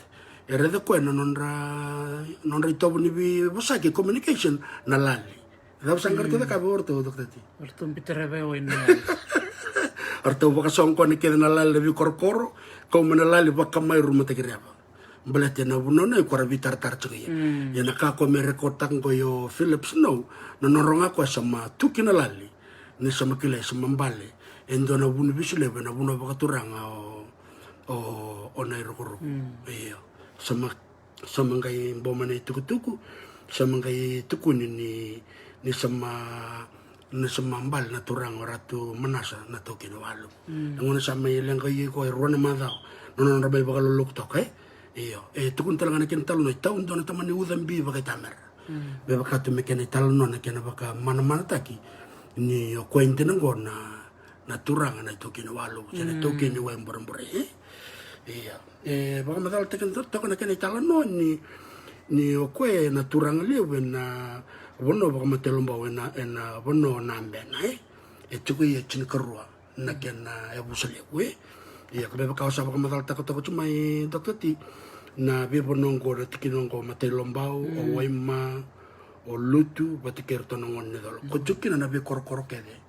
E raica o koya na nodra, nodra itovo ni veivosaki, communication, na lali. Cava sa qai ratou cakava o ratou, Doctor T? Ratou biuta raica e wai na lali. Ratou vakasoqona kece na lali na veikorokoro, kau mai na lali, vakamai, rumataki reva. Baleta na vanua nei ko ra veitaratara tiko ia. Ia na ka ko me rekotaka qo, io, Philip Snow, na nodra rogo o koya sa ma tuki na lali, ni sa ma kilai sa ma bale e dua na vu ni vesu levu ena vanua vakaturaga o, o, o Nairokoroko. Io. Sa ma, sa ma qai bau mai na itukutuku, sa ma qai tukuni ni, ni sa ma, ni sa ma bale na turaga o Ratu Manasa, na taukei ni waluvu. Na gauna sa mai leqa o koya e rua na macawa na nodra mai vakaloloku toka, e? Io. E tukuni tale ga na kena italanoa, e tau dua na tamani ucabi vakaitamera. Me vaka tu me kena italanoa na kena vakamanamanataki ni o koya dina qo na, na turaga na itaukei ni waluvu, se na itaukei ni wai burebure, e? Ia. E vakamacalataki toka na kena italanoa ni, ni o koya na turaga levu ena vanua vakaMatailobau, ena, ena vanua o Nabena, e? E tiko ia e tinikarua na kena yavusa levu, e? Ia, ka me vaka au sa vakamacalataka toka tu mai, Doctor T, na veivanua qo, na tikina qo, Matailobau, o Waima, o Lutu, vata kei iratou na gone ni Colo. Ko tiko kina na veikorokoro kece.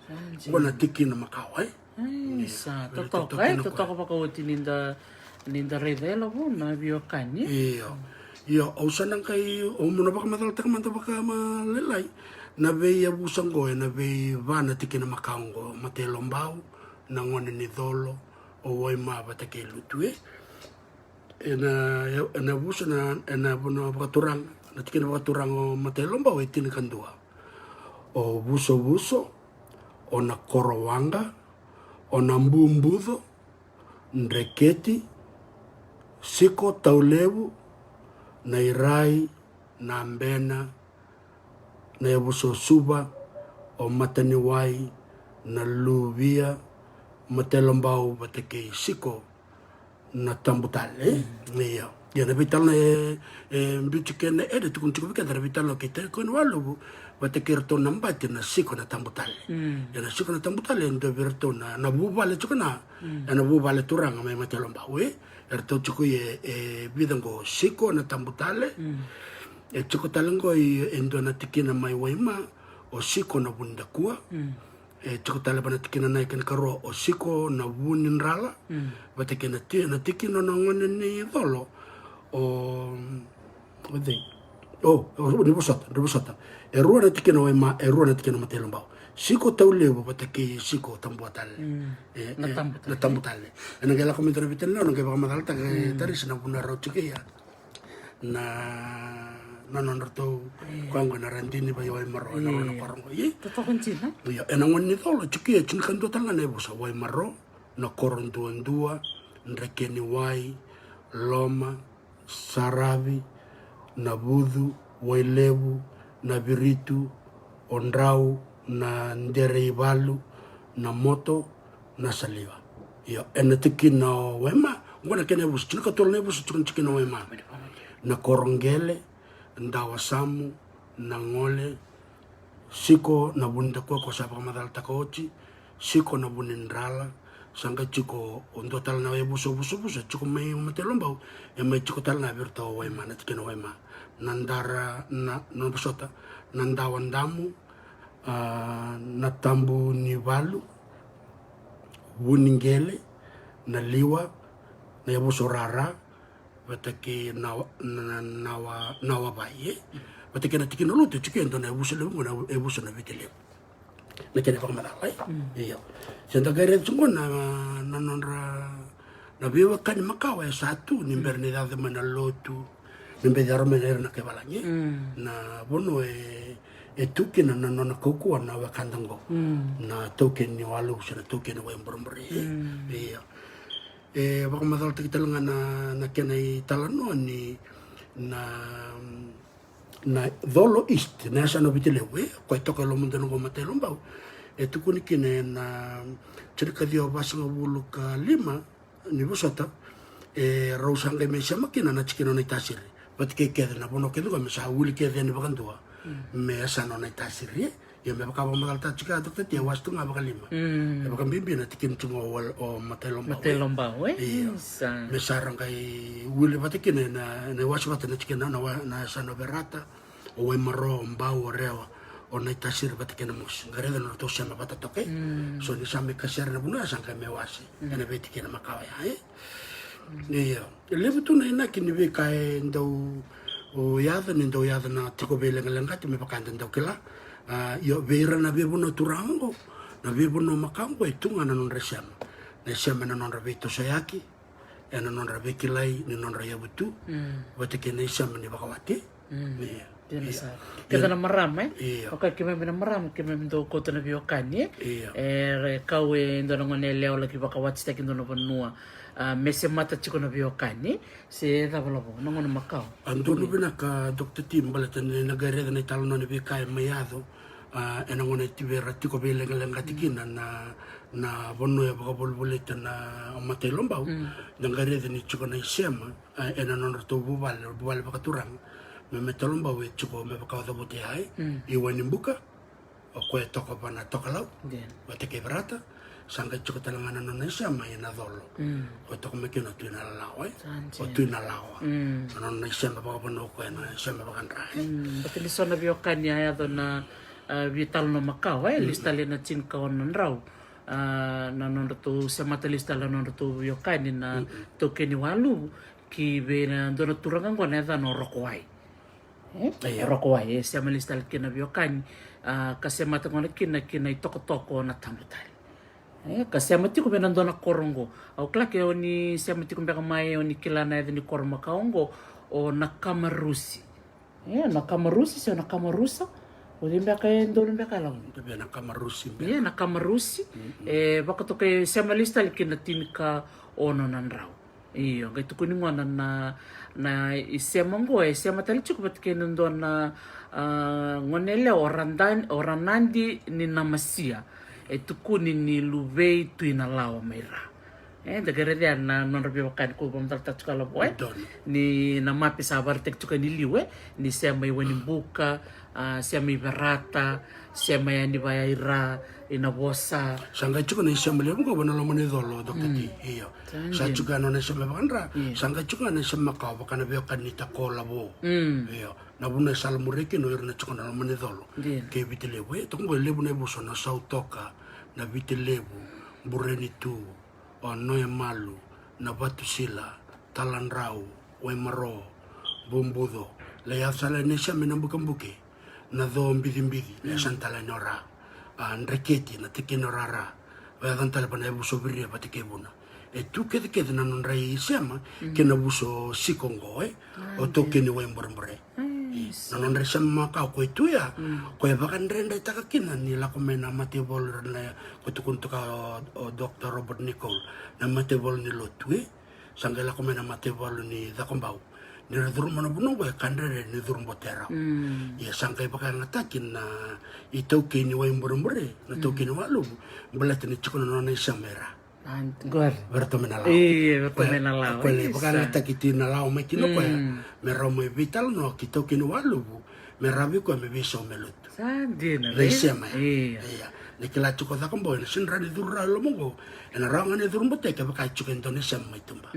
Qo na tikina makawa, e? Sa totoka, e? Totoka vakaoti ni da, ni da raica e lavo na veiwekani. Io. Io, au sa na qai, au na vakamacalataka mada vakalailai na veiyavusa qo, ena veiva na tikina makawa qo, Matailobau, na gone ni Colo, o Waima vata kei Lutu, e? Ena, ena yavusa na, ena vanua vakaturaga, na tikina vakaturaga o Matailobau e tinikadua. O Vusovuso, o Nakorowaqa, o Nabubuco, Dreketi, Siko Taulevu, Nairai, Nabena, na yavusa o Suva, o Mataniwai, Naluvia, Matailobau vata kei Siko na Tabutale, e? Io. Ia na veitalanoa e, e biuti kena eda, tukuni tiko vei keda na veitalanoa kei taukei ni waluvu vata kei iratou na bati na Siko na Tabutale. Ia na Siko na Tabutale e dua vei iratou na, na vuvale tiko na, ena vuvale turaga mai Matailobau, e? Eratou tiko ia e, e vica qo, Siko na Tabutale. E tiko tale qo e, e dua na tikina mai Waima, o Siko na Vunidakua. E tiko tale va na tikina na kena ikarua, o Siko na Vunidrala. Vata kei na ti-, na tikina na gone ni Colo, o, o cei? O, o Nivosota, Nivosota. E rua na tikina o Waima, e rua na tikina o Matailobau. Siko Taulevu vata kei Siko Tabuatale. E, na Tabutale. Ena qai lako mai dua na veitalanoa, na qai vakamacalataka, e, Tarisi, na vuna rau tiko ia na, Na nodratou koya qo na Radini vei Waimaro ena rua na koro qo. Ia. Totoka dina. Ia, ena gauna ni colo tiko e tinikadua tale ga na yavusa: Waimaro, na koro duadua, Drekeniwai, Loma, Saravi, Navucu, Wailevu, Naviritu, Odrau, Nadereivalu, Namoto, Nasaliwa. Io, ena tikina o Waima, qo na kena yavusa, tinikatolu na yavusa tiko na tikina o Waima. Na koro qele, Dawasamu, Nagole, Siko, Navunidakua ko sa vakamacalataka oti, Siko, Navunidrala. Sa qai tiko o dua tale na yavusa vusavusa tiko mai Matailobau, e mai tiko tale ga vei iratou o Waima, na tikina o Waima. Nadara, na, na vosota, Nadawadamu, a, Natabunivalu, Vuniqele, Naliwa, na yavusa o Rara, vata kei na, na, na, Nawa, Nawavai, e? Vata kei na tikina lotu e tiko e dua na yavusa levu qo, na yavusa na Viti Levu. Na kena vakamacala, e? Io. Se da qai raica tiko qo na, na nodra, na veiwekani makawa e sa tu ni bera ni yaco mai na lotu, ni bera ni yaco mai na ira na kai valagi, e? Na vanua e, e tu kina na nona kaukauwa na wekada qo. Na taukei ni walu se na taukei ni wai burabura, e? Io. E vakamacalataki tale ga na, na kena italanoa ni na, na Colo East, na yasana o Viti Levu, e, koya e toka e loma donu qo Matailobau. E tukuni kina ena tinikaciwa vasagavulu ka lima ni vosota, e rau sa qai mai sema kina na tikina o Naitasiri vata kei kece na vanua kece qo me sa wili kece yani vakadua me yasana o Naitasiri, e. Ia me vaka vakamacalataka tiko ya, Doctor T, e wase tu ga vakalima. E vakabibi na tikina tiko o, o Matailobau, e? Matailobau, e? Io. Isa. Me sa ra qai wili vata kina na, na wase vata na tikina na wa, na yasana o Verata, o Waimaro, o Bau, o Rewa, o Naitasiri vata kei Namosi. Qai raica na nodratou sema vata toka, e? So ni sa mai kasere na vanua ya sa qai mai wase ena veitikina makawa ya, e? Io. E levu tu na inaki ni veika e dau, o, yaco, ni dau yaco na tiko veileqaleqati me vaka eda dau kila. A, io, vei ira na veivanua turaga qo, na veivanua makawa qo, e tu ga na nodra isema. Na isema ena nodra veitosoyaki, ena nodra veikilai ni nodra yavutu, vata kei na isema ni vakawati. Io. Dina sara. Keda na marama, e? Io. O koya keimami na marama, keimami dau kauta na veiwekani, e? Io. E, e kau e dua na gone yalewa laki vakawatitaki dua na vanua, a, me semata tiko na veiwekani, se cava, Lavo, na gauna makawa? A, donu vinaka, Doctor T, baleta ni na qai raica na italanoa ni veika e mai yaco, a, ena gauna e tiko vei ira tiko veileqaleqati kina na, na vanua e vakavolivolita na Matailobau, na qai raica ni tiko na isema, a, ena nodratou vuvale, vuvale vakaturaga mai Matailobau, e tiko me vaka o cavuta ya, e? I Wainibuka, o koya e toka vua na Tokalau, vata kei Verata. Sa qai tiko tale ga na nona isema i Nacolo, o toka mai kina o Tui Nalalawa, e? O Tui Nalawa. Na nona isema vakavanua o koya na isema vakadra, e? Baleta ni so na veiwekani a yaco na, a, veitalanoa makawa, e? Lesu tale na tinikaono na drau. A, na nodratou semata lesu tale na nodratou veiwekani na taukei ni waluvu ki vei na dua na turaga qo na yacana o Rokowai. E? Io. Rokowai, e sema lesu tale kina na veiwekani, a, ka semata gona kina ki na itokotoko o Natabutale. E, ka sema tiko vei na dua na koro qo. Au kila ke o ni sema tiko beka mai, o ni kila na yaca ni koro makawa qo, o Nakamarusi. E, Nakamarusi se o Nakamarusa. O cei beka e donu beka, Lavo? Dua vei Nakamarusi beka. E, Nakamarusi. E vakatokai, sema lesu tale ki na tinikaono na drau. Io, qai tukuni gona na, na isema qo, e sema tale tiko vata kei na dua na, a, gone yalewa o Radan, o Ranadi ni Namasia. E tukuni ni luvei Tui Nalawa mai Ra. E, da qai raica na nodra veiwekani ko vakamacalataka tiko, Lavo, e? Ni na mape sa vakaraitaki tiko ni liu, e? Ni sema i Wainibuka, a, sema i Verata, sema yani vaya i Ra, i Navosa. Sa qai tiko na isema levu qo vua na loma ni colo, Doctor T. Io. Sa tiko na nona isema vakadra. Sa qai tiko na isema makawa vaka na veiwekani ni Tako, Lavo. Io. Na vanua e salamuria kina o ira na tiko na loma ni colo kei Viti Levu, e? Toka qo e levu na yavusa: o Nasautoka, Navitilevu, Burenitu, o Noemalu, Navatusila, Taladrau, Waimaro, Bubuco. Lai yaco sara na isema i Nabukebuke, Nacobicibici, na yasana tale yani o Ra, a, Dreketi, na tikina o Rara. O yacana tale vua na yavusa o Viria vata kei Vuna. E tu kecekece na nodra isema kei na yavusa o Siko qo, e? O taukei ni wai burabura. Na nodra isema makawa ko e tu ya, ko e vakadredretaka kina ni lako mai na mataivalu, na, ko tukuna toka o, o Doctor Robert Nicoll, na mataivalu ni lotu, e. Sa qai lako mai na mataivalu ni Cakobau. Ni ra curuma na vanua qo e Kadrere ni curu bote rau. Ia sa qai vakayagataki na itaukei ni Waiburebure, na taukei ni Waluvu, baleta ni tiko na nona isema i ra. Vei ratou mai na lawa. Ia, vei ratou mai na lawa. Ko e lai vakayagataki tu na lawa mai kina o koya me rau mai veitalanoa kei taukei ni Waluvu, me rawa vei koya me veisau me lotu. Sa dina, na isema ya. Ia. Na kila tiko o Cakobau, ena sega ni rawa ni curu rawa e loma qo. Ena rawa ga ni curu bote kevaka e tiko e dua na isema mai tuba.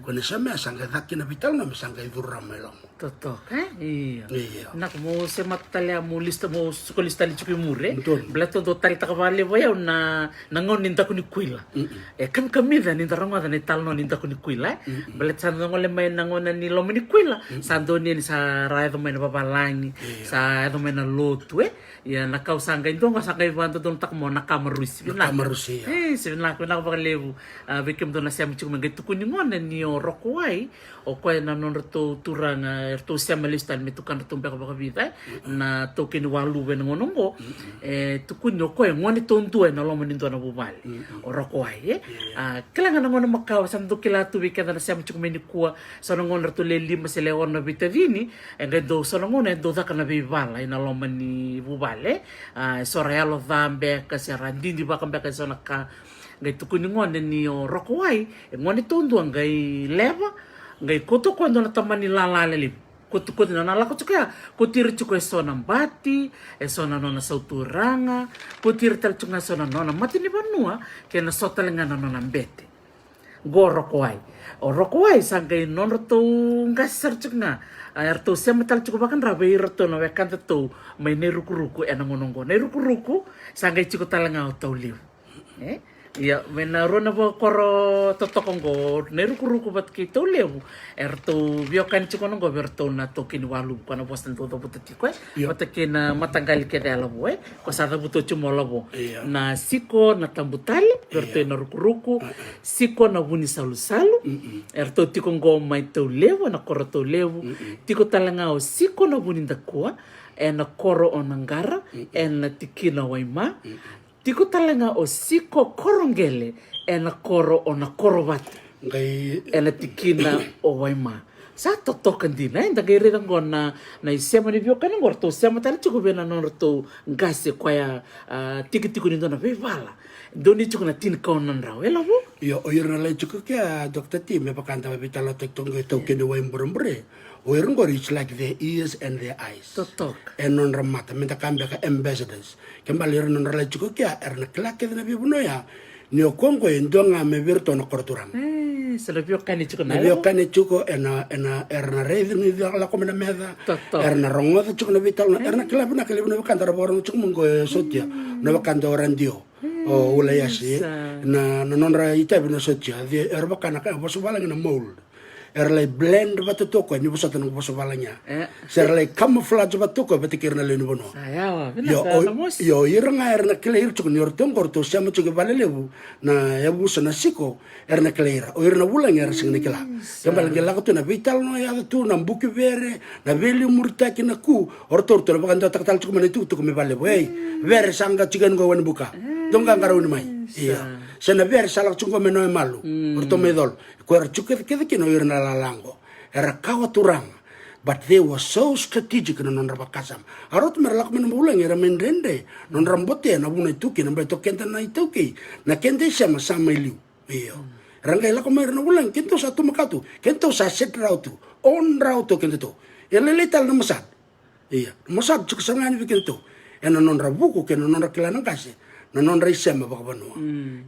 Ko na isema ya sa qai caka kina veitalanoa me sa qai curu rawa mai loma. Totoka, e? Ia. Ia. Na ko mo se mata tale ya, mo lista, mo suka lista tale tiko i muri, e? Baleta dou taleitaka vakalevu o yau na, na gauna ni daku ni kuila. E kamikamica ni da rogoca na italanoa ni daku ni kuila, e? Baleta sa da gole mai na gauna ni loma ni kuila, sa donuya ni sa ra yaco mai na vavalagi, sa yaco mai na lotu, e? Ia na ka au sa qai dua ga sa qai vakadodonutaka mai na ka marusi. Na ka marusi, ia. E, se vinaka, vinaka vakalevu. A, vei kemudou na sema tiko me qai tukuni gona ni o Rokowai, o koya na nodratou turaga, eratou sema lesu tale me tukadratou beka vakavica, e? Na taukei ni Waluvu ena gauna oqo. E tukuni o koya e gone taudua ena loma ni dua na vuvale. O Rokowai, e? A, kila ga na gauna makawa, sa dou kila tu vei keda na sema tiko mai nikua, so na gauna ratou le lima se le ono na veitacini, e qai dau so na gauna e dau caka na veivala ena loma ni vuvale. A, e so ra yalo ca beka se ra didivaka beka e so na ka. Qai tukuni gona ni o Rokowai e gone taudua qai leva, qai kauta o koya dua na tamani lala lelevu. Kauta, kauta na nona lako tiko ya, kauti ira tiko e so na bati, e so na nona sauturaga, kauti ira tale tiko ga e so na nona matanivanua, kei na so tale ga na nona bete. Qo o Rokowai. O Rokowai sa qai nodratou qase sara tiko ga. A, eratou sema tale tiko vakadra vei iratou na wekadatou mai Nairukuruku ena gauna oqo. Nairukuruku sa qai tiko tale ga o Taulevu. E? Ia, mai na rua na vakoro totoka oqo, Nairukuruku vata kei Taulevu, eratou veiwekani tiko gona oqo vei iratou na taukei ni Waluvu, ko na vosa dau cavuta tiko, e? Io. Vata kei na mataqali kece yalavo, e? Ko sa cavuta oti mai o Lavo. Io. Na Siko na Tabutale, vei iratou i Nairukuruku. Siko na Vunisalusalu. Eratou tiko oqo mai Taulevu, ena koro Taulevu. Tiko tale ga o Siko na Vunidakua, ena koro o Naqara, ena tikina o Waima. Tiko tale ga o Siko Koroqele, ena koro o Nakorovatu. Qai ena tikina o Waima. Sa totoka dina, e, da qai raica oqo na, na isema ni veiwekani oqo, ratou sema tale tiko vei na nodratou qase koya, a, tikotiko ni dua na veivala. Donu tiko na tinikaono na drau, e Lavo? Io, o ira na lai tiko kea, Doctor T, me vaka da veitalanoataki toka qo e taukei ni Waiburebure. O ira oqori, it's like their ears and their eyes. Totoka. E nodra mata, me da kaya beka ambassadors. Ke bale ira nodra lai tiko kea, era na kila kece na veivanua ya. Ni o koya oqo e dua ga me vei iratou na koro turaga. E, sa na veiwekani tiko na, na veiwekani tiko, ena, ena, era na raici ni lako mai na meca. Totoka. Era na rogoca tiko na veitalanoa, era na kila vinaka levu na wekada ra vakarorogo tiko mai qo e Sotia. Na wekada o Radio. O Ulaiasi, na, na nodra itavi na Sotia, era vaka na ka, vosa valagi na mold. Era lai blend vata tu o koya ni vosota na vosa valagi ya. E. Se ra lai camouflage vata tu o koya vata kei ira na lewe ni vanua. Sa yawa, vinaka na mosi. Io, ira ga era na kilai ira tiko ni o ratou oqo ratou sema tiko i valelevu na yavusa na Siko, era na kilai ira. O ira na vulagi era sega ni kila. Ke bale qai lako tu na veitalanoa yaco tu, na buki vere, na veiliumuritaki, na ku, o ratou ratou na vakadewataka tale tiko mai na itukutuku mai valelevu. Ei, vere sa qa tiko yani qo e Wainibuka. Dou qaqarauni mai. Io. Se na vere sa lako tiko qo mai Naimalu. O ratou mai Colo. Ko era tiko kece kece kina o ira na lala qo. Era kawa turaga. But they were so strategic na nodra vakasama. A rauta me ra lako mai na vulagi era mai dredre. Nodra bote na vuna e tu kina, baleta o keda na itaukei, na keda isema sa mai liu. Io. Era qai lako mai ira na vulagi, kedatou sa tu maka tu, kedatou sa set rawa tu, on rawa tu o kedatou. E lailai tale na Mossad. Ia, na Mossad tiko sara ga yani vei kedatou. Ena nodra vuku kei na nodra kila na qase, na nodra isema vakavanua,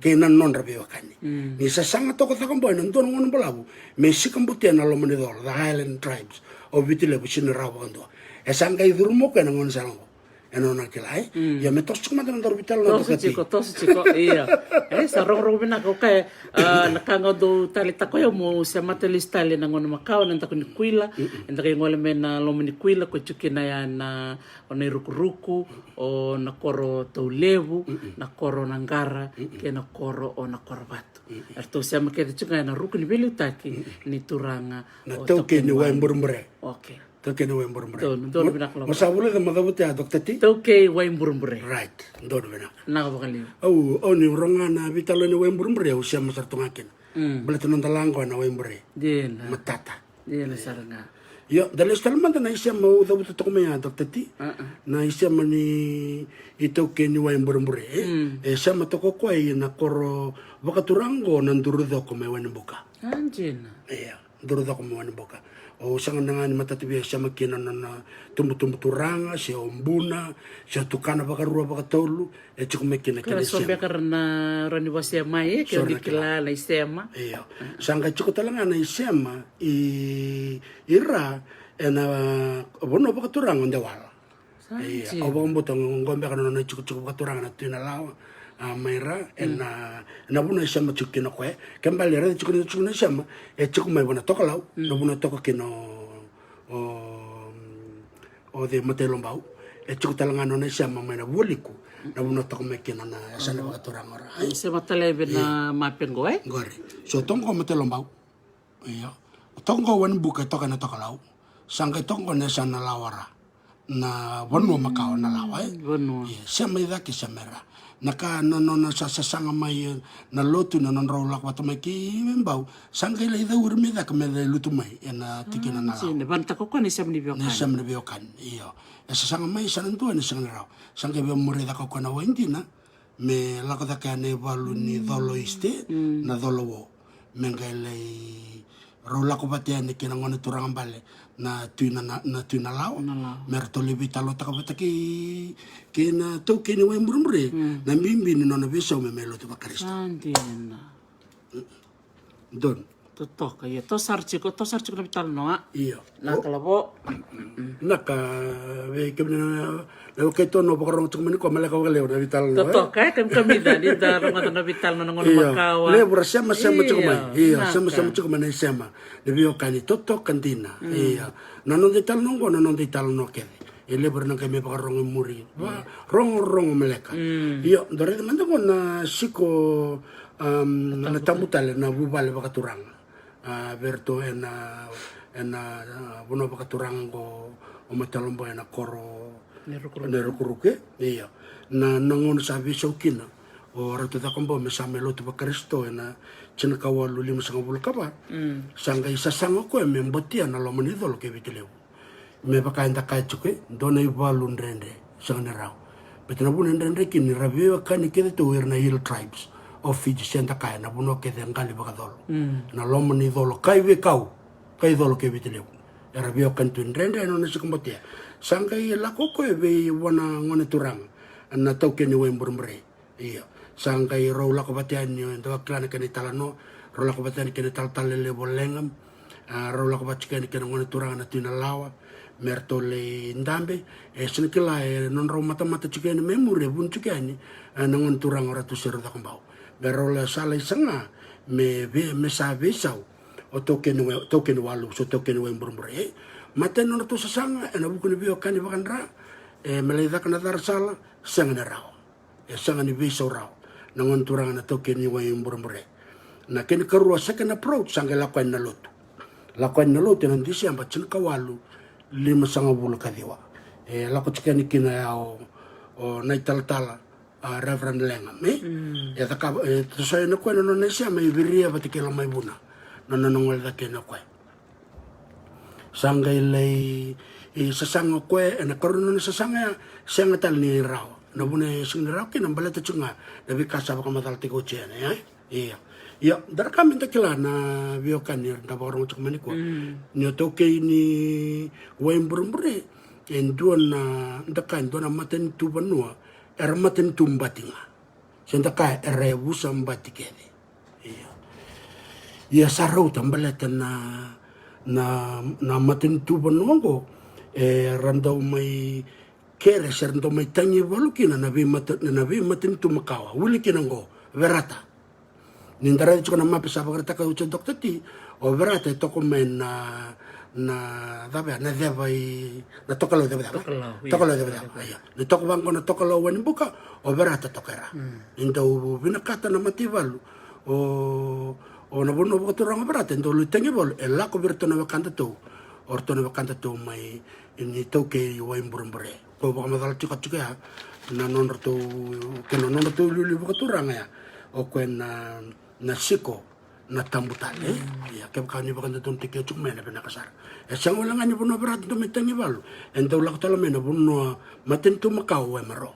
kei na nodra veiwekani. Ni sasaga toka Cakobau ena dua na gauna balavu me sikabotea na loma ni Colo, the Highland tribes, o Viti Levu, sega ni rawa vakadua. E sa qai curu mai o koya ena gauna sara qo. Ena nona kila, e? Ia, me toso tiko mada na daru veitalanoa toka tiko, toso tiko, ia. E, sa rogorogo vinaka, okay. A, na ka ga au dau taleitaka o yau, meu semata lesu tale na gauna makawa, na daku ni kuila. Eda qai gole mai na loma ni kuila, ko e tiko kina ya na, o Nairukuruku, o na koro Taulevu, na koro Naqara, kei na koro o Nakorovatu. Eratou sema kece tiko ga ena ruku ni veiliutaki ni turaga, na taukei ni Waiburebure. Okay. Taukei ni Waiburebure. Donu, donu, vinaka lava. Mo sa vulica mo cavuta ya, Doctor T? Taukei Waiburebure. Right, donu, vinaka. Vinaka vakalevu. Au, au ni rogoca na veitalanoa ni Waiburebure, au sema sara tu ga kina. Mm. Baleta noda lago na Waibure. Dina. Matata. Dina sara ga. Io, da lesu tale mada na isema au cavuta toka mai ya, Doctor T. Ah, ah. Na isema ni itaukei ni Waiburebure, e? Mm. E sema toka o koya ina koro vakaturaga qo na Durucoko mai Wainibuka. Ah, dina. Io. Durucoko mai Wainibuka. Au sega na ga ni matata via sema kina na nona tubutubu turaga, se o buna, se o tukana vakarua vakatolu, e tiko mai kina kena isema. Kena so beka ra na rawa ni wasea mai, e, ke o ni kila na isema. Io. Sa qai tiko tale ga na isema i, i ra, ena vanua vakaturaga o Dewala. Sa dina. Au vakabauta qo beka na nona itikotiko vakaturaga na Tui Nalawa, a, mai ra, ena, ena vanua e sema tiko kina o koya. Ke bale e raica tiko na, tiko na isema, e tiko mai vanua tokalau, na vanua toka kina o, o, o cei, Matailobau. E tiko tale ga na nona isema mai na Vualiku, na vanua toka mai kina na yasana vakaturaga o ra. Ai, sema tale vei na mape qo, e? Qori. So toka qo Matailobau. Io. Toka qo Wainibuka e toka ena tokalau. Sa qai toka qo na yasana Nalawa ra. Na vanua makawa Nalawa, e? Vanua. Io, sema i cake, sema i ra. Na ka, na nona sa sasaga mai, e, na lotu, na nodrau lako vata mai kei Bau. Sa qai lai cauri mai cake me lai lutu mai ena tikina Nalawa. Sega, e vanataka o koya na isema ni veiwekani. Na isema ni veiwekani, io. E sasaga mai sa na dua ena Siga ni Rawa. Sa qai via muri cake o koya na waidina. Me lako cake yani i valu ni Colo East, na Colo Wo. Me qai lai rau lako vata yani kei na gone turaga bale na Tui na, na, na Tui Nalawa. Nalawa. Me ratou lai veitalanoataka vata kei, kei na taukei ni Waiburebure. Mm. Na bibi ni nona veisau me mai lotu vaKarisito. Sa dina. Donu. Totoka, io. Toso sara tiko, toso sara tiko na veitalanoa. Io. Na kalavo. Na ka vei kemuni na, na wekaqu, na vakarogo tiko mai nikua, maleka vakalevu na veitalanoa, e? Totoka, e, kemikamica ni da rogoca na veitalanoa na gauna makawa. Levu ra semasema tiko mai. Io, semasema tiko mai na isema ni veiwekani, totoka dina. Io. Na noda italanoa oqo, na noda italanoa kece. E levu era na qai mai vakarogo e muri. Vakarogorogo maleka. Io, dou raica mada qo na siko, am, na tabu tale na vuvale vakaturaga. A, vei ratou ena, ena, a, vanua vakaturaga qo o Matailobau ena koro, Nairukuruku. Nairukuruku, e? Io. Na, na gauna sa veisau kina o Ratu Cakobau me sa mai lotu vaKarisito ena tinikawalu limasagavulu ka va. Mm. Sa qai sasaga o koya me botea na loma ni colo kei Viti Levu. Me vaka eda kaya tiko, e, dua na ivalu dredre, sega ni rawa. Baleta na vuna e dredre kina ni ra veiwekani kece tu o ira na Hill Tribes of Fiji, se da kaya na vanua kece e qali vakacolo. Mm. Na loma ni colo, kai veikau, kai colo kei Viti Levu. Era veiwekani tu e dredre na nona siko botea. Sa qai lako o koya vei vua na gone turaga na taukei ni Waiburebure. Io. Sa qai rau lako vata yani, e, dau kila na kena italanoa, rau lako vata yani kei na talatala lelevu o Langham, a, rau lako vata tiko yani kei na gone turaga na Tui Nalawa, me ratou lai dabe, e, sega ni kila, e, nodrau matamata tiko yani mai muri, e vuni tiko yani, e, na gone turaga o Ratu Seru Cakobau. Me rau lai sa lai saga, me vei, me sa veisau o taukei ni Wai, taukei ni Walu, so taukei ni Waiburebure, e. Matai ni nodratou sasaga ena vuku ni veiwekani vakadra, e, me lai caka na carasala, sega ni rawa. E sega ni veisau rawa na gone turaga na taukei ni Waiburebure. Na kena ikarua, second approach, sa qai lako yani na lotu. Lako yani na lotu ena Diseba tinikawalu limasagavulu ka ciwa. E lako tiko yani kina ya o, o na italatala, a, Reverend Langham, e? Mm. E cakava, e tosoya yani o koya na nona isema e viria vata kei Lomaivuna. Na nona gole cake yani o koya. Sa qai lai, e, sasaga o koya, ena ikarua ni nona sasaga ya, sega tale ni rawa. Na vuna e sega ni rawa kina, baleta tiko ga na veika sa vakamacalataki oti yani, e? Ia. Ia, da raica meda kila na veiwekani era da vakarogo tiko mai nikua. Mm. Ni o taukei ni Waiburebure, e dua na, da kaya, dua na matanitu vanua era matanitu bati ga. Se da kaya era yavusa bati kece. Ia. Ia sa rauta baleta na, na, na matanitu vanua oqo, era dau mai kere se ra dau mai tagi valu kina na veimata, na veimatanitu makawa. Wili kina oqo, Verata. Ni da raica tiko na mape sa vakaraitaka oti o Doctor T, o Verata e toka mai na, na cava ya, na ceva i, na tokalau cevaceva. Tokalau, ia. Tokalau cevaceva, ia. Ni toka vaqo na tokalau Wainibuka, o Verata toka i ra. Mm. Ni dau vinakata na mataivalu, o, o na vanua vakaturaga o Verata, e dau lai tagi valu, e lako vei iratou na wekadatou. o ratou na wekadatou mai ni taukei Waiburebure. Ko vakamacala tiko tiko ya na nodratou, kei na nodratou iliuliu vakaturaga ya, o koya na, na Siko na Tabu Tale. Ia kevaka ni vakadodonu tiko tiko mai na vinaka sara. E sega wale ga ni vanua Verata dau mai tagi valu, e dau lako tale mai na vanua matanitu makawa o Waimaro.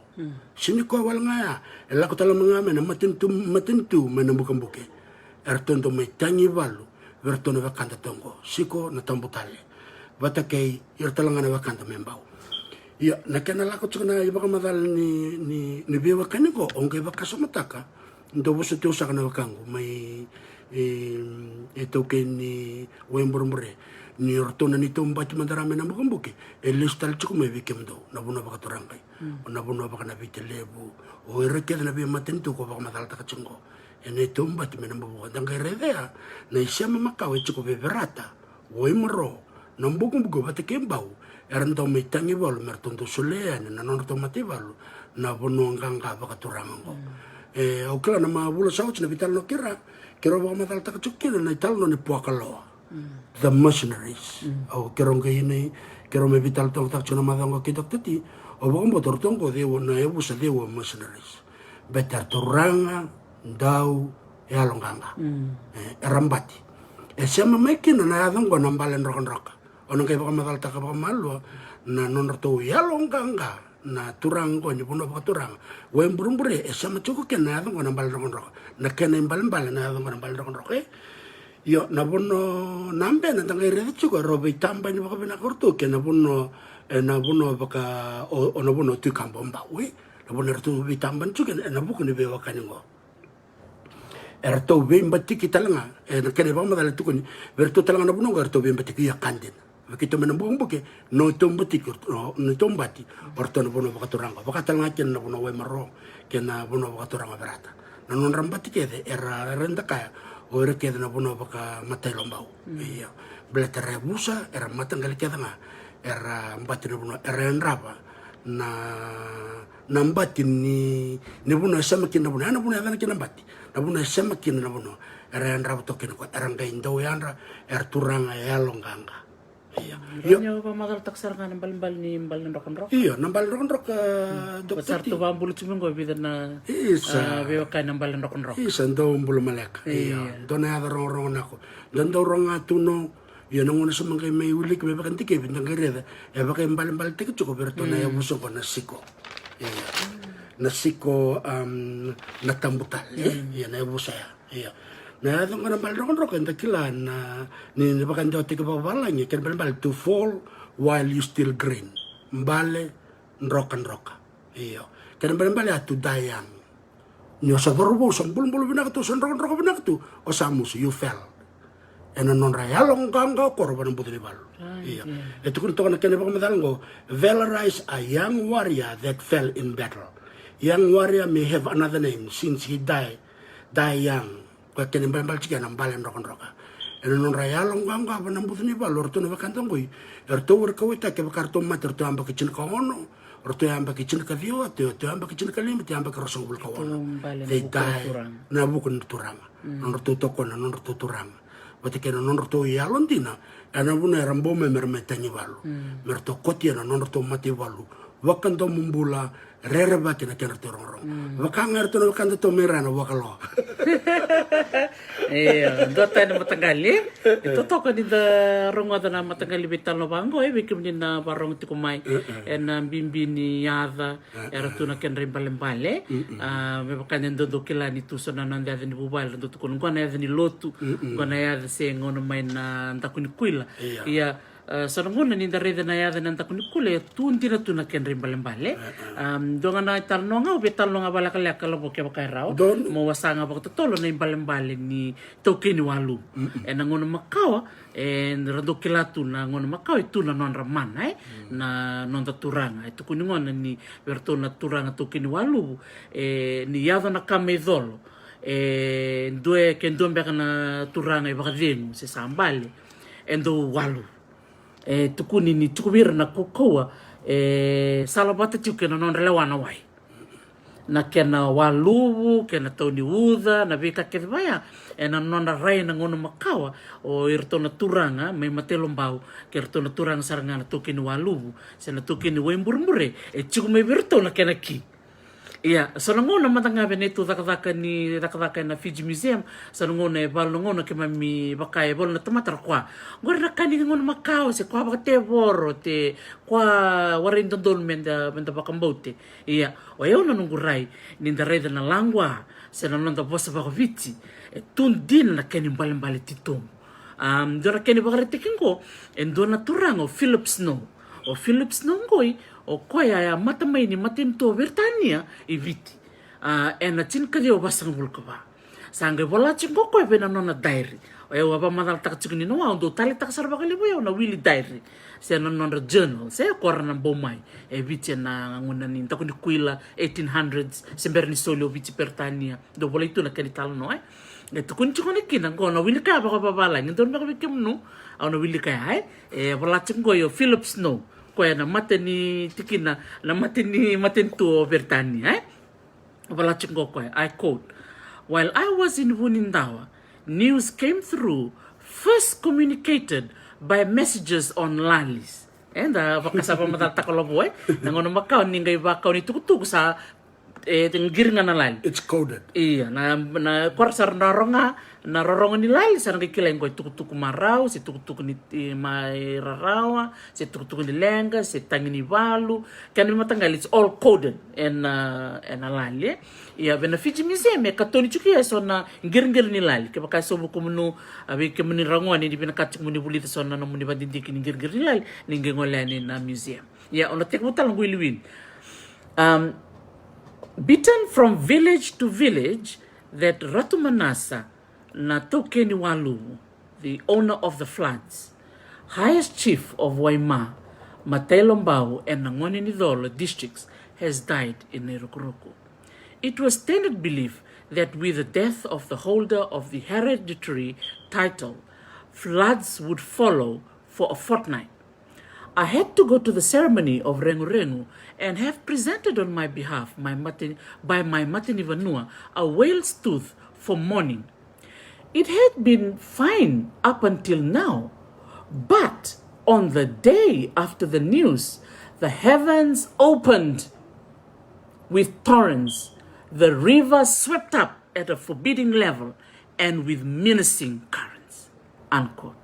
Sini koya wale ga ya, e lako tale mai ga mai na matanitu, matanitu mai na Bukebuke. E ratou dau mai tagi valu vei ratou na wekadatou oqo, Siko na Tabu Tale, vata kei ira tale ga na wekada mai Bau. Ia na kena lako tiko na ivakamacala ni, ni, ni veiwekani oqo, o qai vakasamataka, dau vosoti au saka na wekaqu mai, e, e taukei ni Waiburebure, ni o ratou na neitou bati mada ra mai na Bukebuke, e lesu tale tiko mai vei kemudou na vanua vakaturaga qai. O na vanua vaka na Viti Levu, o ira kece na veimatanitu ko vakamacalataka tiko oqo. E neitou bati mai na Bukebuke, da qai raica ya na isema makawa e tiko vei Verata, Waimaro, na Bukebuke vata kei Bau, era dau mai tagi valu me ratou dau solia yani na nodratou mataivalu na vanua qaqa vakaturaga oqo. E, au kila na ma vula sa oti na veitalanoa keirau, keirau vakamacalataka tiko kina na italanoa ni Puakaloa. The mercenaries. Au keirau qai inai, keirau mai veitalanoataka tiko na macawa oqo kei Doctor T. Au vakabauta o ratou oqo cei, na yavusa cei, mercenaries. Baleta era turaga dau yaloqaqa. E, era bati. E sema mai kina na yaca oqo na bale drokadroka. O na qai vakamacalataka vakamalua na nodratou yaloqaqa na turaga oqo ni vanua vakaturaga Waiburebure, e sema tiko kina na yaca oqo na bale drokadroka. Na kena ibalebale na yaca oqo na bale drokadroka, e. Io, na vanua na bena da qai raica tiko, e rau veitabani vakavinaka o ratou kei na vanua, e, na vanua vaka, o, o na vanua Tui Kaba o Bau, e. Na vanua e ratou veitabani tiko kina ena vuku ni veiwekani oqo. E ratou veibatiki tale ga, e, na kena ivakamacala e tukuni vei ratou tale ga na vanua oqo, e ratou veibatiki, ia ka dina. Vei keitou mai na Bukebuke, neitou batiki, neitou bati o ratou na vanua vakaturaga. Vaka tale ga kina na vanua Waimaro kei na vanua vakaturaga Verata. Na nodra bati kece era, era dau kaya o ira kece na vanua vakamatailoa Bau. Ia. Baleta era yavusa, era mataqali kece ga, era bati na vanua, era yadrava na, na bati ni, ni vanua e sema kina na vanua. Ya na vanua e yacana kina na bati. Na vanua e sema kina na vanua, era yadrava toka kina o koya. Era qai dau yadra, era turaga yaloqaqa. Ia. Io. Ni o vakamacalataka sara ga na balebale ni bale na drokadroka. Io, na bale drokadroka, Doctor T. Sa ratou vakabula tiko mai oqo e vica na, isa, a, veiwekani na bale drokadroka. Isa, dou bula maleka. Io. Io. Dua na yaca rogorogo nako. Dau rogo tu no. Io, na gauna sa mai qai mai wiliki me vakadikevi, da qai raica e vakaibalebaletaki tiko vei ratou na yavusa oqo na Siko. Io. Na Siko, am, na Tabu Tale. Io, na yavusa ya. Io. Na yaca oqo na bale drokadroka, eda kila na, ni, ni vakadewataki vakavalagi, kena ibalebale, to fall while you still green. Bale drokadroka. Io. Kena ibalebale ya, to die young. Ni o sa cauravou, sa bulabula vinaka tu, sa drokadroka vinaka tu, o sa musu, you fell. Ena nodra yaloqaqa o koya, o koya na buca ni valu. Io. E tukuni toka na kena ivakamacala oqo, valorize a young warrior that fell in battle. Young warrior may have another name since he die, die young. Koya kena ibalebale tiko ya na bale drokadroka. Ena nodra yaloqaqa na buca ni valu o ratou na wekada oqo. E ratou, era kauwaitaka kevaka ratou mate, ratou yabaki tinikaono, ratou yabaki tinikaciwa, ratou, ratou yabaki tinikalima, ratou yabaki ruasagavulu ka walu. They die na vuku ni turaga. Nodratou tokona, nodratou turaga. Vata kei na nodratou yalodina, ena vuna era bau mai me ra mai tagi valu. Me ratou kotia na nodratou mataivalu vakadomobula, rerevaki na kedratou rogorogo. Vaka ga eratou na wekadatou mai ra na Vakaloa. Io, dua tani na mataqali. E totoka ni da rogoca na mataqali veitalanoa vaqo, e, vei kemuni na varogo tiko mai. Ena bibi ni yaca era tu na kedra ibalebale. A, me vaka ni dodonu kila ni tu so na noda yaca ni vuvale, dodonu tukuna qo na yaca ni lotu, qo na yaca se gauna mai na daku ni kuila. Ia, a, so na gauna ni da raica na yaca na daku ni kuila, e tu dina tu na kedra ibalebale. A, dua ga na italanoa ga, au veitalanoa ga vakalekaleka, Lavo, kevaka e rawa. Mo wasea ga vakatotolo na ibalebale ni taukei ni walu. Ena gauna makawa, e, ra dau kila tu na gauna makawa e tu na nodra mana, e, na noda turaga. E tukuni gona ni vei ratou na turaga taukei ni waluvu, e, ni yaco na ka mai colo, e dua, ke dua beka na turaga e vakacegu se sa bale, e dau walu. E tukuni ni tiko vei ira na kaukauwa e salavata tiko kei na nodra lewa na wai. na kena waluvu, kena tau ni uca, na veika kece vaya. Ena nodra rai na gauna makawa o iratou na turaga mai Matailobau kei iratou na turaga sara ga na taukei ni waluvu se na taukei ni waiburebure, e tiko mai vei iratou na kena ki. Ia, so na gauna mada ga vei neitou cakacaka ni cakacaka ena Fiji Museum, so na gauna e valu na gauna keimami vaka e valu na tamata ra koya. Qori na ka ni gauna makawa se koya vakatevoro te koya warai dodonu meda, meda vakabauta. Ia, o yau na noqu rai ni da raica na laqua se na noda vosa vakaviti, e tu dina na kena ibalebale titobu. Um, dua na kena ivakaraitaki qo, e dua na turaga o Philip Snow. O Philip Snow qoi, o koya e a mata mai ni matanitu o Veritania i Viti. A, ena tinikaciwa vasagavulu ka va. Sa qai vola tiko qo koya vei na nona diary. O yau a vakamacalataka tiko ni noa, au dau taleitaka sara vakalevu o yau na wili diary se na nodra journal se kora na bau mai e Viti ena gauna ni daku ni kuila, eighteen hundreds, se bera ni soli o Viti Peritania. Dau volai tu na kena italanoa, e. E tukuni tiko na kina qo na wilika ya vakavavalagi, dau na vei kemunu, au na wilika ya, e. E vola tiko qo o Philip Snow, koya na mata ni tikina, na mata ni matanitu o Veritania, e. Vola tiko qo koya, I quote, "While I was in Vunidawa, news came through, first communicated by messages on lalis." Eda vakasava mada takolovo, e. Na gauna makawa ni qai vakau ni tukutuku sa, e, qiri ga na lali. It's coded. Ia, na, na kora sara na roga, na rorogo ni lali, sa na qai kilai qo e tukutuku marau, se tukutuku ni, e, mai rarawa, se tukutuku ni leqa, se tagi ni valu. Kena imataqali, it's all coded ena, ena lali, e. Ia, vei na Fiji Museum e katoni tiko e so na qiriqiri ni lali. Kevaka e so vei kemunu, a, vei kemuni ra gone ni vinakata tiko mo ni vulica so na nomuni vakadidike ni qiriqiri ni lali, ni qai gole yani na museum. Ia, au na tekivu tale noqu wiliwili. Um, beaten from village to village, that Ratu Manasa na taukei ni waluvu, the owner of the floods, highest chief of Waima, Matailobau and Nagonenicolo districts, has died in Nairokuroku. It was standard belief that with the death of the holder of the hereditary title, floods would follow for a fortnight. I had to go to the ceremony of Rengureng and have presented on my behalf my mate, by my matanivanua a whale's tooth for mourning. It had been fine up until now, but on the day after the news, the heavens opened with torrents, the river swept up at a forbidding level and with menacing currents. Unquote.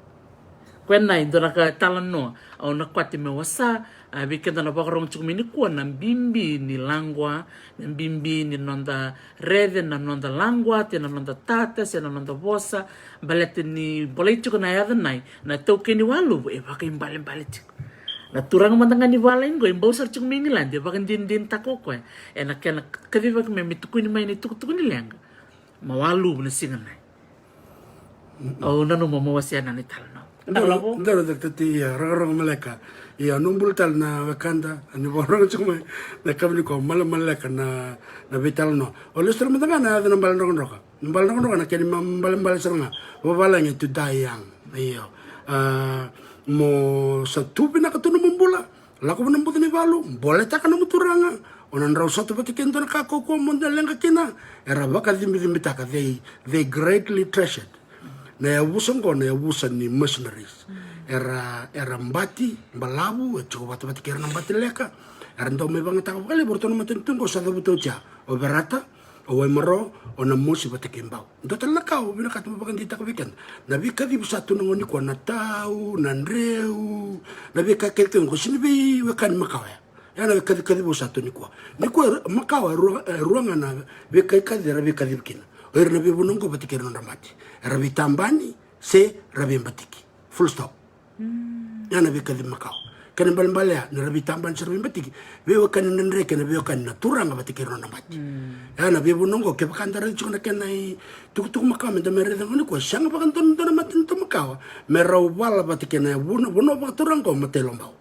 Koya na e dua na ka talanoa au na kwati me wasa, a, vei keda na vakarogo tiko mai nikua na bibi ni laqua, na bibi ni noda rece na noda laqua, te na noda tata, se na noda vosa, baleta ni bolai tiko na yaca nai, na taukei ni waluvu, e vakaibalebale tiko. Na turaga mada ga ni vala iqo, e bau sara tiko mai Igiladi, e vakadinadinataka o koya, e na kena kacivaki me, me tukuni mai na itukutuku ni leqa. Ma waluvu na siga nai. Au nanuma mo wasea na ni talanoa. Doro, doro da tati, ia, rogorogo maleka. Ia, no bula tale na wekada, ni vakarogo tiko mai, na kava ni ko mala maleka na, na veitalanoa. O lesu tale mada ga na yaca na bale drokadroka. Na bale drokadroka na kena ma-, balebale sara ga. Vavalagi to die young. Io. A, mo sa tu vinaka tu na mo bula. Lako vua na buca ni valu, boletaka na muturaga, o na drau sota vata kei dua na ka kaukaua mo na leqa kina, era vakacibicibitaka, they, they greatly treasured. Na yavusa oqo, na yavusa ni mercenaries. Era, era bati balavu, e tiko vata vata kei ira na bati leka, era dau mai vakayagataka vakalevu o ratou na matanitu oqo sa cavuta oti ya. O Verata, o Waimaro, o Namosi vata kei Bau. Dua tale na ka au vinakata me vakadeitaka vei keda. Na veikacivi sa tu na gauna nikua, na tau, na dreu, na veika kece kece oqo, sega ni veiwekani makawa ya. Ya na veikacikacivi sa tu nikua. Nikua makawa, e rua, e rua ga na veikaikaci era veikacivi kina. O ira na veivanua oqo vata kei ira na nodra mate. Era veitabani, se ra veibatiki. Full stop. Ya na veikacivi makawa. Kena balebale ya, ni ra veitabani se ra veibatiki, veiwekani na dredre kei na veiwekani na turaga vata kei ira na nodra mate. Ya na veivanua oqo, kevaka da raica tiko na kena itukutuku makawa me da mai raica gona nikua, sega vakadodonu na matanitu makawa me rau vala vata kei na vanua, vanua vakaturaga oqo, Matailobau.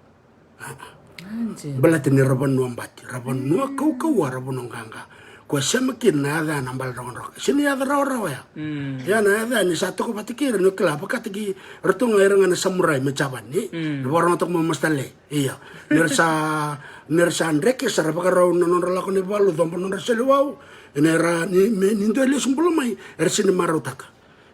Baleta ni ra vanua bati, ra vanua kaukaua, ra vanua qaqa. Ko sema kina na yaca ya na bale drokadroka. Sega ni yaca rawarawa ya. Ia na yaca ya ni sa toka vata kei ira ni o kila vakataki ratou ga ira ga na samurai mai Japani. Na vakarogotaka mai Masta Le. Ia. Ni ra sa, ni ra sa dreke sa ra vakarau na nodra lako na ivalu, coba na nodra selewau. Ena era ni, me, ni dua e lesu bula mai, era sega ni marautaka.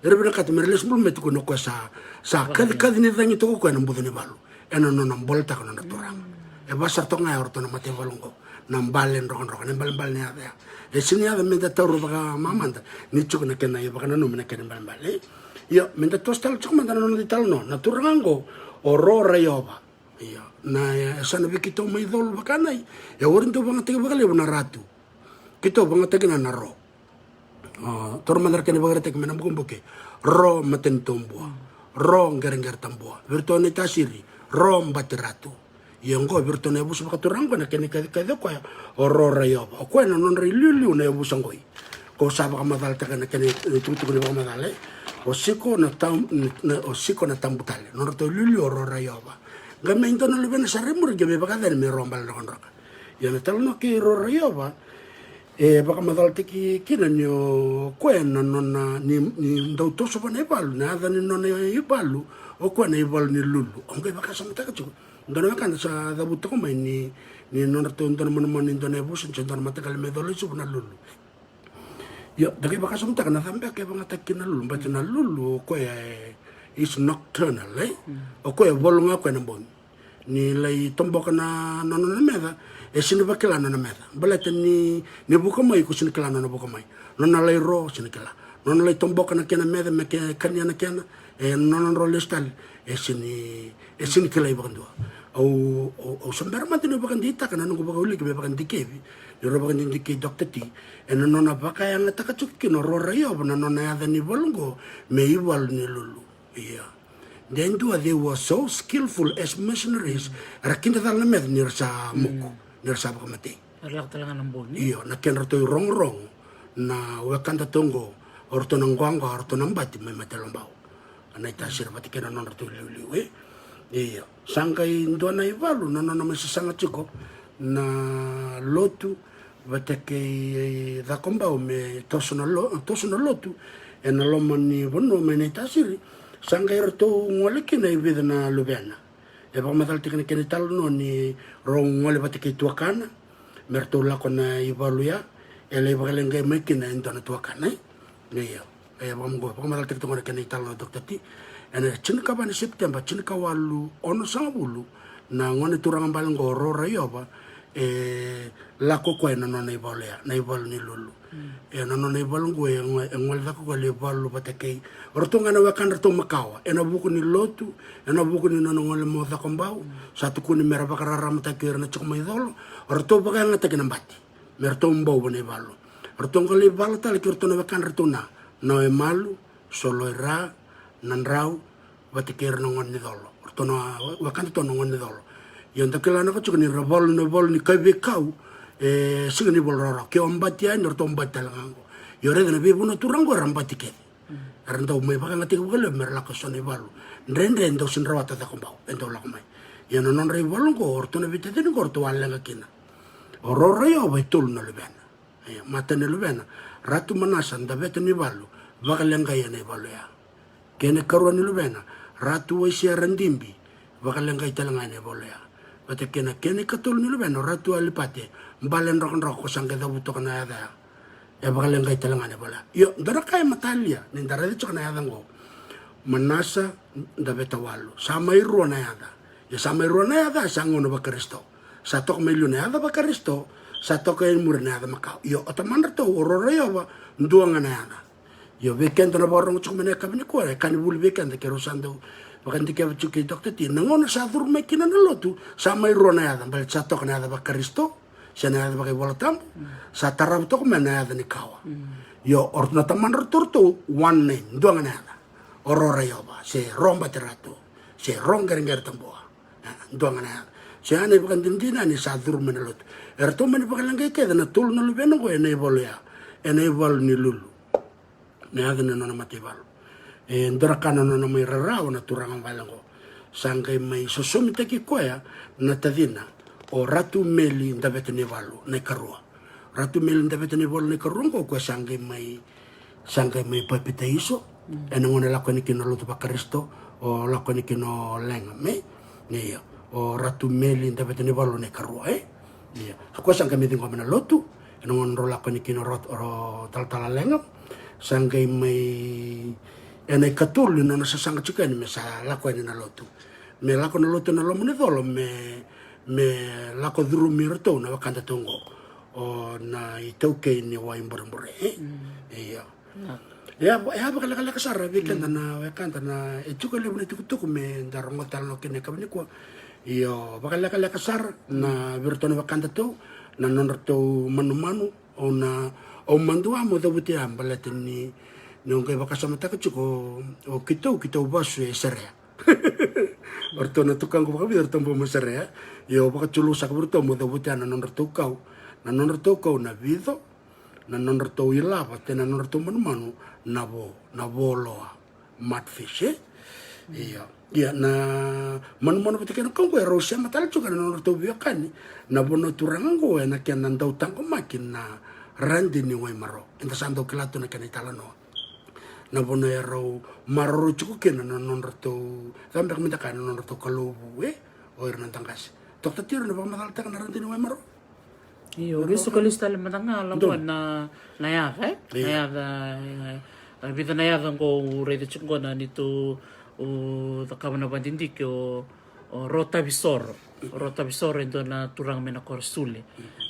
Era vinakata me ra lesu bula mai, tukuna o koya sa, sa kacikaci ni cagi toka o koya ena buca ni valu. Ena nona boletaka na nona turaga. E vaka sara toka ga ya o ratou na mataivalu oqo. Na bale drokadroka, na ibalebale ni yaca ya. E sega ni yaca me da taura vakamamada, ni tiko na kena ivakananumi, na kena ibalebale. Io, me da toso tale tiko mada na noda italanoa. Na turaga oqo, o Ro Raiova. Io, na, e, sa na vei keitou mai Colo vaka nai. E, o ira dau vagataki vakalevu na Ratu. Keitou vagataki na, na Ro. O, taura mada na kena ivakaraitaki mai na bukabuka. Ro Matanitu Bua. Ro Qereqere Tabua. Vei iratou na neitasiri, Ro Bati Ratu. Ia oqo vei iratou na yavusa vakaturaga oqo, na kena ikacikaci o koya, o Ro Raiova. O koya na nodra iliuliu na yavusa oqo. Ko sa vakamacalataka na kena itukutuku ni vakamacala, e. O Siko na Tam-, na, o Siko na Tabutale. Nodratou iliuliu o Ro Raiova. Qai mai dua na luvena sara i muri qai mai vakayacani me Ro Bale Drokadroka. Ia na talanoa kei Ro Raiova, e vakamacalataki kina ni o koya na nona ni, ni dau toso va na ivalu, na yaca ni nona ivalu, o koya na ivalu ni Lulu. Au qai vakasamataka tiko. Dua na wekada sa cavuta toka mai ni, ni nodratou dua na manumanu ni dua na yavusa, se dua na mataqali mai Colo e Suva na Lulu. Io, da qai vakasamataka na cava beka e vagataki kina na Lulu, baleta na Lulu o koya e, is nocturnal, e? O koya e valu ga o koya na bogi. Ni lai toboka na, na nona meca, e sega ni vakila na nona meca. Baleta ni, ni vuka mai, ko sega ni kila na nona vuka mai. Nona lai ro, sega ni kila. Nona lai toboka na kena meca, me ke, kania na kena, e nona dro lesu tale, e sega ni, e sega ni kilai vakadua. Au, au, au se bera mada ni vakadeitaka na noqu vakauliki me vakadikevi, ni rau vakadidike kei Doctor T, ena nona vakayagataka tiko kina o Ro Raiova na nona yaca ni valu oqo me ivalu ni Lulu. Ia. De dua, they were so skillful as missionaries, era kidacala na meca ni ra sa muku, ni ra sa vakamatei. Era lako tale ga na bogi. Io, na kedratou irogorogo na wekadatou oqo, o ratou na qoaqoa, o ratou na bati mai Matailobau. Na neitasiri vata kei na nodratou iliuliu, e? Io. Sa qai dua na ivalu na nona mai sasaga tiko na lotu, vata kei Cakobau me toso na lo-, toso na lotu ena loma ni vanua mai neitasiri. Sa qai ratou gole kina e vica na luvena. E vakamacalataki na kena italanoa ni rau gole vata kei tuakana me ratou lako na ivalu ya. E lai vakaleqai mai kina e dua na tuakana, e? Io. E vakamacalataki toka na kena italanoa, Doctor T. Ena tinikava ni Sepiteba, tinikawalu onosagavulu, na gone turaga bale oqo o Ro Raiova, e lako koya ena nona ivalu ya, na ivalu ni Lulu. Ena nona ivalu oqo e go-, e gole cake koya lai valu vata kei, o ratou ga na wekadratou makawa, ena vuku ni lotu, ena vuku ni nona gole mai o Cakobau, sa tukuni me ra vakararamataki ira na tiko mai Colo, o ratou vakayagataki na bati me ratou bau va na ivalu. Ratou qai lai vala tale kei ratou na wekadratou na, na Naoemalu, Soloira, Nadrau, vata kei ira na gone ni Colo. Ratou na wekadatou na gone ni Colo. Io, da kila na ka tiko ni ra valu na ivalu ni kai veikau, e sega ni valu rawarawa. Ke o bati yani, ratou bati tale ga oqo. Io, raica na veivanua turaga oqo era bati kece. Era dau mai vakayagataki vakalevu me ra lako e so na ivalu. Dredre e dau sega ni rawata o Cakobau, e dau lako mai. Ia na nodra ivalu oqo, o ratou na veitacini oqo, o ratou a leqa kina. O Ro Raiova e tolu na luvena. Ia, matai ni luvena, Ratu Manasa Daveta Nivalu, vakaleqai ena ivalu ya. Kena ikarua ni luvena, Ratu Waisea Radibi, vakaleqai tale ga ena ivalu ya. Vata kei na kena ikatolu ni luvena, o Ratu Alipate Bale Drokadroka, ko sa qai cavuta toka na yaca ya. E vakaleqai tale ga ena ivalu ya. Io, dua na ka e matalia ni da raica tiko na yaca oqo. Manasa Daveta Walu. Sa mai rua na yaca. Ia sa mai rua na yaca, sa gauna vaKarisito. Sa toka mai liu na yaca vaKarisito, sa toka e muri na yaca makawa. Io, o tamadratou o Ro Raiova, dua ga na yaca. Io, vei keda na vakarorogo tiko mai na yakavi nikua, e ka ni vuli vei keda, keirau sa dau vakadikeva tiko kei Doctor T. Na gauna sa curu mai kina na lotu, sa mai rua na yaca, baleta sa toka na yaca vaKarisito, se na yaca vakaivolatabu, sa tarava toka mai na yaca ni kawa. Io, o ratou na tamadratou, ratou, one name, dua ga na yaca. O Ro Raiova, se Ro Bati Ratu, se Ro Qereqere Tabua. E, dua ga na yaca. So ya na ivakadinadina ni sa curu mai na lotu. Eratou mani vakaleqai kece na tolu na luvena oqo ena ivalu ya. Ena ivalu ni Lulu. Na yaca ni nona mataivalu. E dua na ka na nona mai rarawa na turaga bale oqo. Sa qai mai sosomitaki koya na tacina. O Ratu Meli Daveta Nivalu, na ikarua. Ratu Meli Davetanaivalu na ikarua oqo, o koya sa qai mai, sa qai mai papitaiso ena gauna e lako yani kina na lotu vaKarisito, o lako yani kina o Lega, me, ia, o Ratu Meli Davetanaivalu na ikarua, e. Ia, o koya sa qai mai ciqoma na lotu ena gauna drau lako yani kina o Ratu, o Talatala Lega. Sa qai mai, ena ikatolu ni nona sasaga tiko yani me sa lako yani na lotu, me lako na lotu ena loma ni colo, me, me lako curumi iratou na wekadatou oqo, o na itaukei ni wai burebure, e? Ia. Ia, e a vakalekaleka sara vei keda na wekada na, e tiko e levu na itukutuku me da rogoca tale na kena ikava nikua. Io, vakalekaleka sara na vei iratou na wekadatou, na nodratou manumanu. Au na, au madua mo cavuti ya baleta ni, ni au qai vakasamataka tiko, o keitou, keitou vasu e Serea. O ratou na tukaqu vakavica ratou bau mai Serea. Ia au vakatulou saka vei ratou mo cavuti ya na nodratou kau, na nodratou kau na vico, na nodratou ilava, kei na nodratou manumanu na vo, na voloa, mudfish, e? Ia, ia na manumanu vata kei na kau oqo e rau sema tale tiko na nodratou veiwekani na vanua turaga oqo ena kena dau taqomaki na Radi ni Waimaro. Eda sa dau kila tu na kena italanoa, na vanua e rau maroroi tiko kina na nodratou, cava beka me da kaya, na nodratou kalou vu, e? O ira na Daqase. Tokotira na vakamacalataka na Radi ni Waimaro. Io, au via suka lesu tale mada ga, Lavo, na, na yaca, e? Na yaca, e, e vica na yaca oqo au raica tiko oqo na neitou, au cakava na vakadidike, o, o Rotavisoro. O Rotavisoro e dua na turaga mai na koro Sule.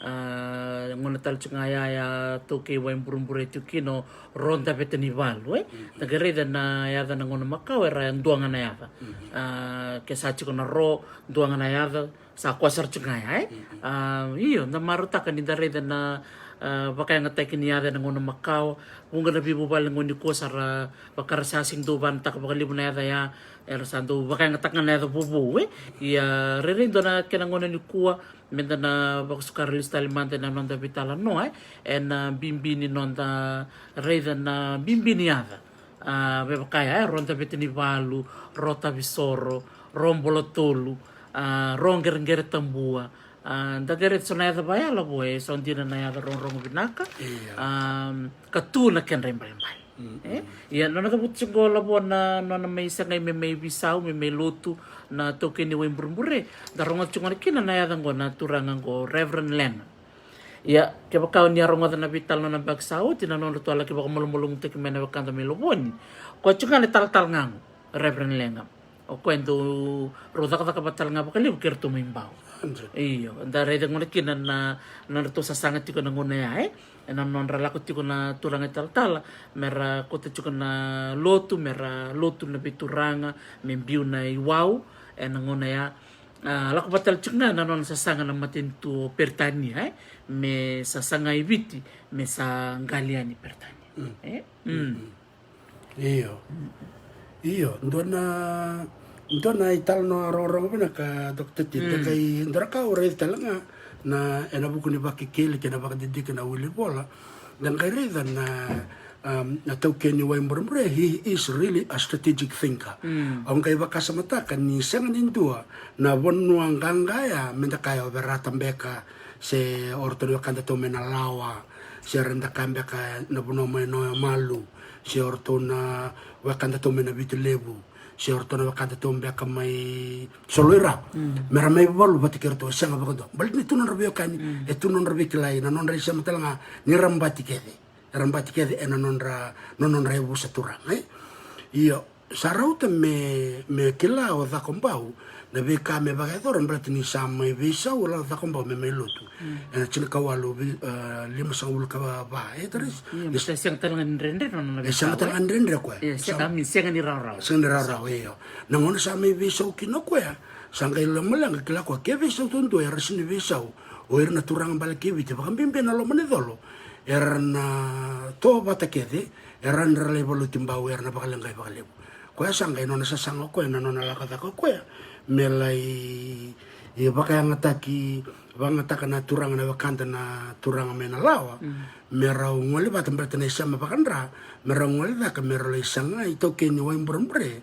A, gauna tale tiko ga ya, ya taukei wai burebure tiko kina o Rodavetanaivalu, e? Da qai raica na yaca na gauna makawa era dua ga na yaca. A, ke sa tiko na ro, dua ga na yaca, sa koya sara tiko ga ya, e? A, io, da marautaka ni da raica na, a, vakayagataki ni yaca ena gauna makawa. Vuqa na veivuvale na gauna nikua sa ra vaka ra sa sega ni dau vayagataka vakalevu na yaca ya, era sa dau vakayagataka ga na yaca vovou, e? Ia, rairai dua na kena gauna nikua me da na vakasuka ra lesu tale mada ena noda veitalanoa, e? Ena bibi ni noda raica na bibi ni yaca. A, me vaka ya, e, Rodavetanaivalu, Rotavisoro, Robolotolu, a, Roqereqeretabua. A, da qai raica so na yaca vaya, Lavo, e so dina na yaca rogorogo vinaka. Ia. A, ka tu na kedra ibalebale. E? Ia, nona cavuta tiko, Lavo, na nona mai sagai me mai veisau, me mai lotu na taukei ni wai burebure. Da rogoca tiko ga kina na yaca oqo na turaga oqo, Reverend Lega. Ia, kevaka o ni a rogoca na veitalanoa na yabaki sa oti, na nodratou a laki vakamalumalumutaki mai na wekada mai Lovoni. Koya tiko ga na talatala ga qo, Reverend Lega. O koya e dau rau cakacaka vata tale ga vakalevu kei ratou mai Bau. Io, da raica gona kina na, na nodratou sasaga tiko na gauna ya, e? Ena nodra lako tiko na turaga italatala me ra kauta tiko na lotu, me ra lotu na veituraga, me biu na iwau ena gauna ya. A, lako vata tale tiko ga na nona sasaga na matanitu o Peritania, e? Me sasaga i Viti, me sa qali yani Peritania. E? Io. Io, dua na, dua na italanoa rogorogo vinaka, Doctor T. Da qai, dua na ka au raica tale ga na, ena vuku ni vakekeli kei na vakadidike na wilivola, da qai raica na, um, na taukei ni wai burebure, he is really a strategic thinker. Au qai vakasamataka ni sega ni dua na vanua qaqa ya me da kaya o Verata beka, se o ratou na wekadatou mai Nalawa, se ra da kaya beka na vanua mai Naimalu, se o ratou na wekadatou mai Navitulevu, se o ratou na wekadatou beka mai Soloirau. Me ra mai valu vata kei ratou, e sega vakadua. Baleta ni tu nodra veiwekani, e tu nodra veikilai, na nodra isema tale ga ni ra bati kece. Era bati kece ena nodra, na nodra yavusa turaga, e? Io, sa rauta me, me kila o Cakobau na veika me vakayacora baleta ni sa mai veisau o Cakobau me mai lotu ena tinikawalu, e, limasagavulu ka va, e, Teres. Io, e sega tale ga ni dredre na nona veisau, e? E sega tale ga ni dredre koya. E sega, sega ni rawarawa. Sega ni rawarawa, io. Na gauna sa mai veisau kina o koya, sa qai lomaleqa, kila koya ke veisau taudua, era sega ni veisau o ira na turaga bale kei Viti, vakabibi na loma ni colo. Era na to vata kece, era na lai valuti Bau, era na vakaleqai vakalevu. Koya sa qai nona sasaga o koya, na nona lako cake o koya me lai, e, vakayagataki, vakayagataka na turaga, na wekada na turaga mai Nalawa, me rau gole vata baleta na isema vakadra, me rau gole cake me rau lai sagai taukei ni wai burebure.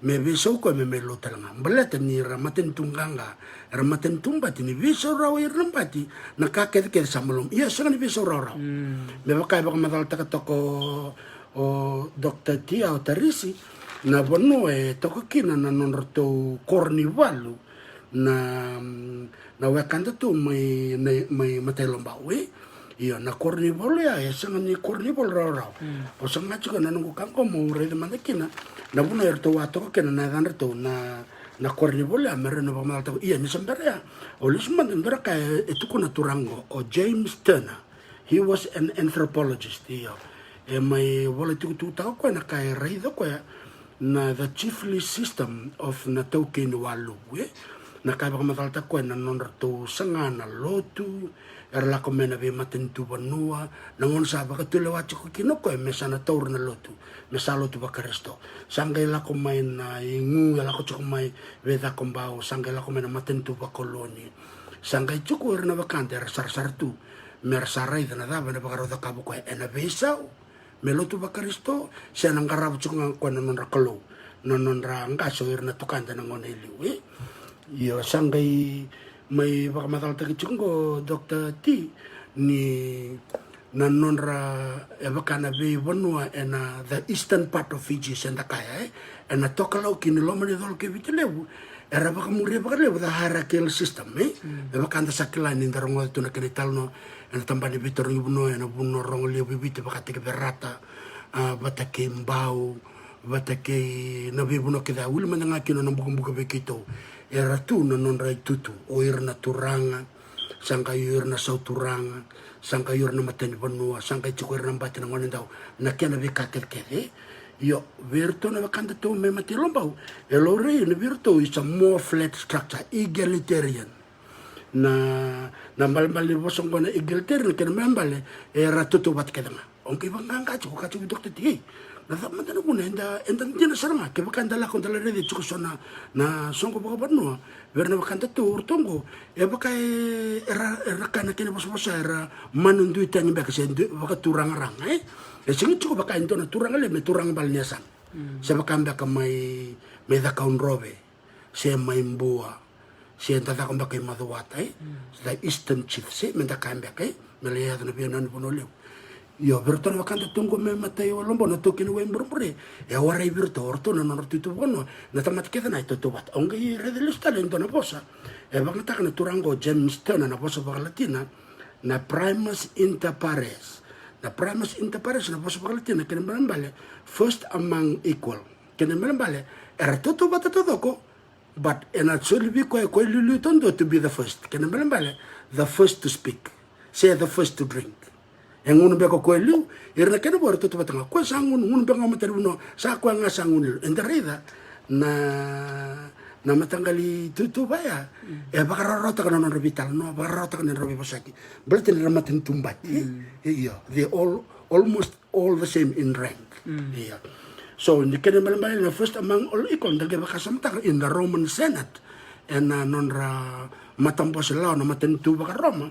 Me veisau koya me mai lou tale ga. Baleta ni ra matanitu qaqa, ra matanitu bati, ni veisau rawa ira na bati, na ka kecekece sa malum. Ia sega ni veisau rawarawa. Me vaka e vakamacalataka toka o Dr Tia o Tarisi, na vanua e toka kina na nodratou koro ni valu na na wekada tu mai, mai Matailobau, e. Io, na koro ni valu ya e sega ni koro ni valu rawarawa. Au saga tiko na noqu ka qo meu raica mada kina na vanua eratou a toka kina na yacadratou na, na koro ni valu ya, me rau na vakamacalataka. Ia ni sa bera ya, au lesu mada dua na ka e tukuna turaga qo o James Turner. He was an anthropologist, io. E mai vola tukutukutaka koya na ka e raica koya na the chiefly system of na taukei ni waluvu, e. Na ka e vakamacalataka koya na nodratou saga na lotu, era lako mai na veimatanitu vanua, na gauna sa vakatulewa tiko kina koya me sa na taura na lotu, me sa lotu vaKarisito. Sa qai lako mai na igu, e lako tiko mai Veicakobau, sa qai lako mai na matanitu vakoloni. Sa qai tiko ira na wekada era sarasara tu me ra sa raica na cava ena vakarau cakava koya ena veisau me lotu vaKarisito, se na qarava tiko ga koya na nodra kalou na nodra qase o ira na tukada na gauna e liu, e. Io, sa qai mai vakamacalataki tiko qo Dr T ni na nodra, e vaka na veivanua ena the eastern part of Fiji, se da kaya, e, ena tokalau ki na loma ni colo kei Viti Levu, era vakamuria vakalevu the hierarchical system, e. E vaka da sa kila ni da rogoca tu na kena italanoa ena tabana ni veitarogi vanua ena vanua rogo levu e Viti, vaka tiko Verata, a, vata kei Bau, vata kei na veivanua kece a wili mada ga kina na bukabuka vei keitou. Era tu na nodra itutu o ira na turaga, sa qai o ira na sauturaga, sa qai o ira na matanivanua, sa qai tiko ira na bati na gonedau, na kena veika kecekece. Io, vei iratou na wekadatou mai Matailobau, e laurai ni vei iratou is a more flat structure, egalitarian. Na, na balebale ni vosa oqo na egalitarian, kena balebale era tautauvata kece ga. O qai vaqaqa tiko, ka tiko Dr T, ei, na cava mada na vuna eda, eda dina sara ga, kevaka eda lako da lai raica tiko so na, na soqo vakavanua vei ira na wekadatou, o ratou oqo e vaka e, era, era kaya na kena vosavosa era manu dui tagi beka se dui, vakaturaga raga, e. E sega tiko vaka e dua na turaga levu me turaga bale ni yasana. Se vaka beka mai, mai Cakaudrove, se mai Bua, se da caka beka i Macuata, e. The eastern chief, se me da kaya beka, e, me lai yaco na veiyanuyanu Vanua Levu. Io, vei iratou na wekadatou oqo mai Matailobau, na taukei ni Waiburebure, e warai vei iratou, o ratou na nodra itutu vakavanua, na tamata kece na e tautauvata. O qai raica lesu tale e dua na vosa e vakayagataka na turaga oqo James Turner, na vosa vakaLatina na primus inter pares. Na primus inter pares na vosa vakaLatina, kena balebale first among equal. Kena balebale era tautauvata taucoko, but ena soli vei koya, koya iliuliu taudua to be the first. Kena balebale the first to speak, se the first to drink. E gunu beka o koya liu, ira na kena vo era tautauvata ga. Koya sa gunu, gunu beka ga o matanivanua, sa koya ga sa gunu liu. Eda raica na, na mataqali tutuva ya, e vakarawarawataka na nodra veitalanoa, vakarawarawataka na nodra veivosaki. Baleta ni ra matanitu bati. Io, they all, almost all the same in rank. Io. So ni kena balebale na first among all equal, da qai vakasamataka in the Roman Senate, ena nodra matabose lawa na matanitu vakaRoma.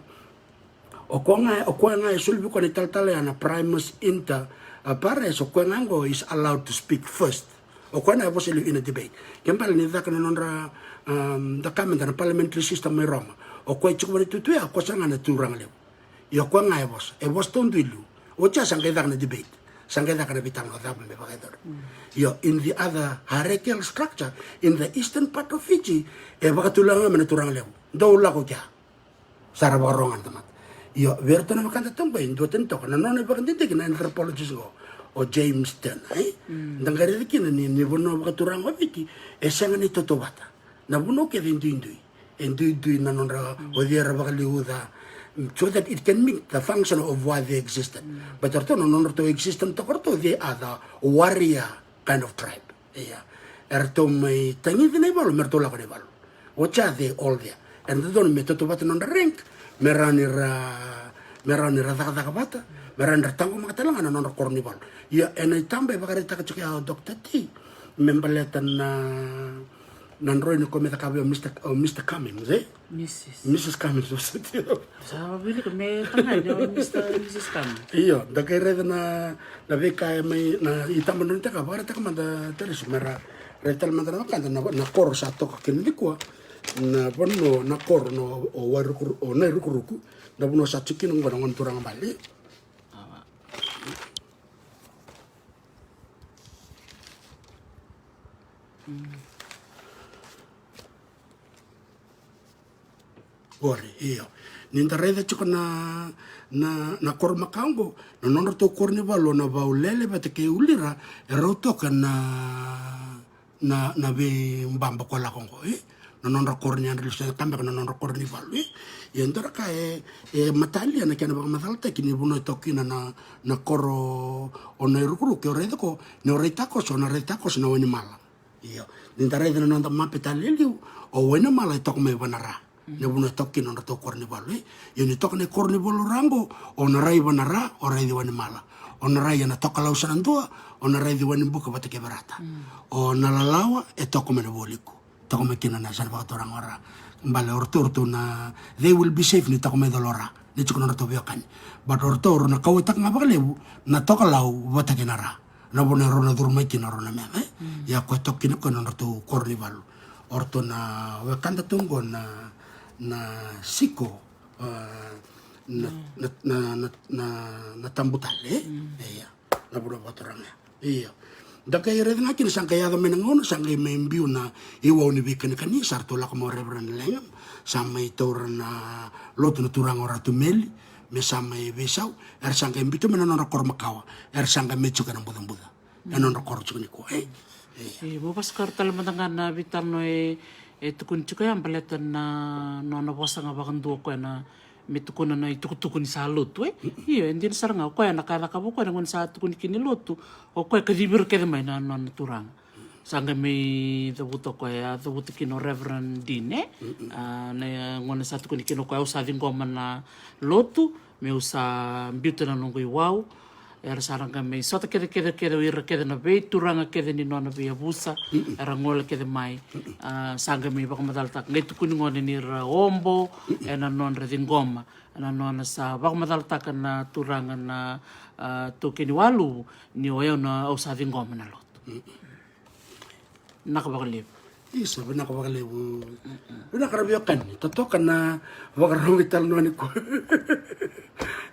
O koya ga, o koya ga e soli vei koya na italatala ya na primus inter, uh, pares, o koya ga oqo is allowed to speak first. O koya na e vosa liu ina debate. Ke bale ni caka na nodra, um, da kaya meda na parliamentary system mai Roma. O koya e tiko vakaitutu ya, o koya sara ga na turaga levu. Io, o koya ga e vosa, e vosa taudua e liu. Oti ya sa qai caka na debate, sa qai caka na veitalanoa cava me vakayacora. Io, in the other hierarchical structure, in the eastern part of Fiji, e vakatulewa ga mai na turaga levu. Dou lako kea. Sa ra vakarogo na tamata. Io, vei iratou na wekadatou oqo e duatani toka na nona ivakadidike na anthropologist oqo, o James Turner, e? Da qai raica kina ni, ni vanua vakaturaga o Viti e sega ni tautauvata. Na vanua kece e duidui. E duidui na nodra, o cei era vakaliuca, so that it can meet the function of why they existed. But o ratou na nodratou existence toka o ratou, they are the warrior kind of tribe. Ia. Eratou mai tagici na ivalu me ratou lako na ivalu. Oti ya they all there. Era dodonu me tautauvata na nodra rank, me rawa ni ra, me rawa ni ra cakacaka vata, me rawa ni ra taqomaka tale ga na nodra koro ni valu. Ia, ena itaba e vakaraitaka tiko ya o Dr T me baleta na, na droini ko me cakava o Mr, o Mr Cummings, e? Mrs. Mrs Cummings, o sa tio. Sa wilika me tagane o Mr, Mrs Cummings. Io, da qai raica na, na veika e mai, na itaba droini taka, vakaraitaka mada Tarisi me ra, Rai tale mada na wekada na, na koro sa toka kina nikua, na vanua na koro na o, o Wairukuruku, o Nairukuruku, na vanua sa tiko kina oqo na gone turaga bale. Qori, io. Ni da raica tiko na, na, na koro makawa oqo, na nodratou koro ni valu o Navaulele vata kei Ulira, e rau toka na, na, na veibaba ko lako oqo, e? Na nodra koro ni yadra lesu, ka beka na nodra koro ni valu, e? Ia dua na ka e, e matalia na kena vakamacalataki ni vanua e toka kina na, na koro o Nairukuruku, ke o raica ko, ni o rai takoso, o na rai takoso na Wainimala. Io, ni da raica na noda mape tale e liu, o Wainimala e toka mai Vanara. Na vanua e toka kina nodratou koro ni valu, e. Io, ni toka na koro ni valu ra oqo, o na rai Vanara, o raici Wainimala. O na rai ena Tokalau sa na dua, o na raici Wainibuka vata kei Verata. O na Lalawa e toka mai na Vualiku. Toka mai kina na yasana vakaturaga o Ra. Bale o ratou, ratou na, they will be safe ni toka mai colo o Ra. Ni tiko nodratou veiwekani. But o ratou rau na kauwaitaka ga vakalevu na Tokalau vata kei na Ra. Na vanua e rau na curu mai kina rau na meca, e? Ia ko e toka kina ko e nodratou koro ni valu. O ratou na wekada tu oqo na, na Siko, a, na, na, na, na, na Tabu tale, e? Ia, na vanua vakaturaga. Ia. Da qai raica ga kina sa qai yaco mai na gauna, sa qai mai biu na iwau ni veikanikani, sa ratou lako mai o Reverend Langham, sa mai taura na lotu na turaga o Ratu Meli, me sa mai veisau, era sa qai biuta mai na nodra koro makawa, era sa qai mai tiko ena bucabuca. E nodra koro tiko nikua, e. E, mo vakasukara tale mada ga na veitalanoa e, e tukuni tiko ya, baleta na, nona vosa ga vakadua o koya na, me tukuna na itukutuku ni sa lotu, e. Io, e dina sara ga, o koya na ka e cakava o koya na gauna sa tukuni kina ni lotu, o koya kacivi ira kece mai na, nona turaga. Sa qai mai cavuta o koya, a cavuta kina o Reverend Dean, e? A, na gauna sa tukuni kina o koya, au sa ciqoma na lotu, meu sa biuta na noqu iwau. Era sa ra qai mai sota kece, kece, kece, o ira kece na veituraga kece ni nona veiyavusa. Era gole kece mai. A, sa qai mai vakamacalataka, qai tukuni gone ni ra obo, ena nodra ciqoma. Ena nona sa vakamacalataka na turaga na, a, taukei ni waluvu, ni o yau na au sa ciqoma na lotu. Vinaka vakalevu. Isa, vinaka vakalevu. Vinaka ra veiwekani. Totoka na vakarau veitalanoa nikua.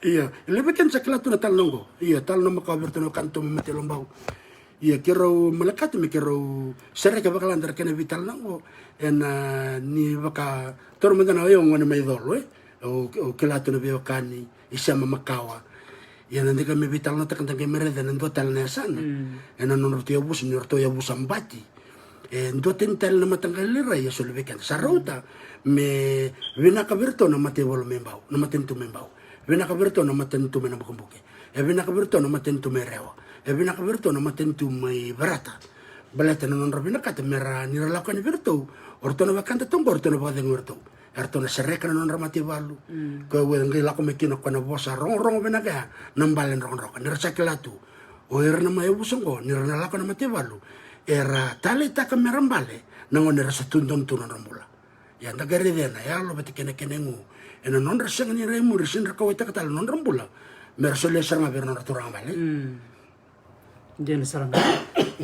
Ia, e levu vei keda sa kila tu na talanoa oqo. Ia, talanoa makawa vei iratou na wekada tu mai Matailobau. Ia, keirau malekata me keirau sereka vakalailai na kena veitalanoa oqo. Ena, ni vaka, taura mada na o yau gone mai colo, e? Au, au kila tu na veiwekani, isema makawa. Ia na da qai mai veitalanoataka, da qai mai raica na dua tale na yasana. Ena nodratou yavusa, ni ratou yavusa Bati. E duatani tale na mataqali rai e soli vei keda. Sa rauta me vinaka vei iratou na mataivalu mai Bau, na matanitu mai Bau. Vinaka vei iratou na matanitu mai Nabukebuke. E vinaka vei iratou na matanitu mai Rewa. E vinaka vei iratou na matanitu mai Verata. Baleta na nodra vinakata me ra, ni ra lako yani vei iratou, o ratou na wekada tu oqo, o ratou na vakacegui iratou. Eratou na sereka na nodra mataivalu. Koya au qai lako mai kina ko na vosa rogorogo vinaka ya, na bale drokadroka. Ni ra sa kila tu o ira na mai yavusa oqo, ni ra na lako na mataivalu, era taleitaka me ra bale na gauna era sa tu donu tu nodra bula. Ia da qai raica na yalo vata kei na kena igu ena nodra sega ni rai muri, se ni ra kauwaitaka tale na nodra bula, me ra solia sara ga vei ira na nodra turaga bale. Dina sara ga.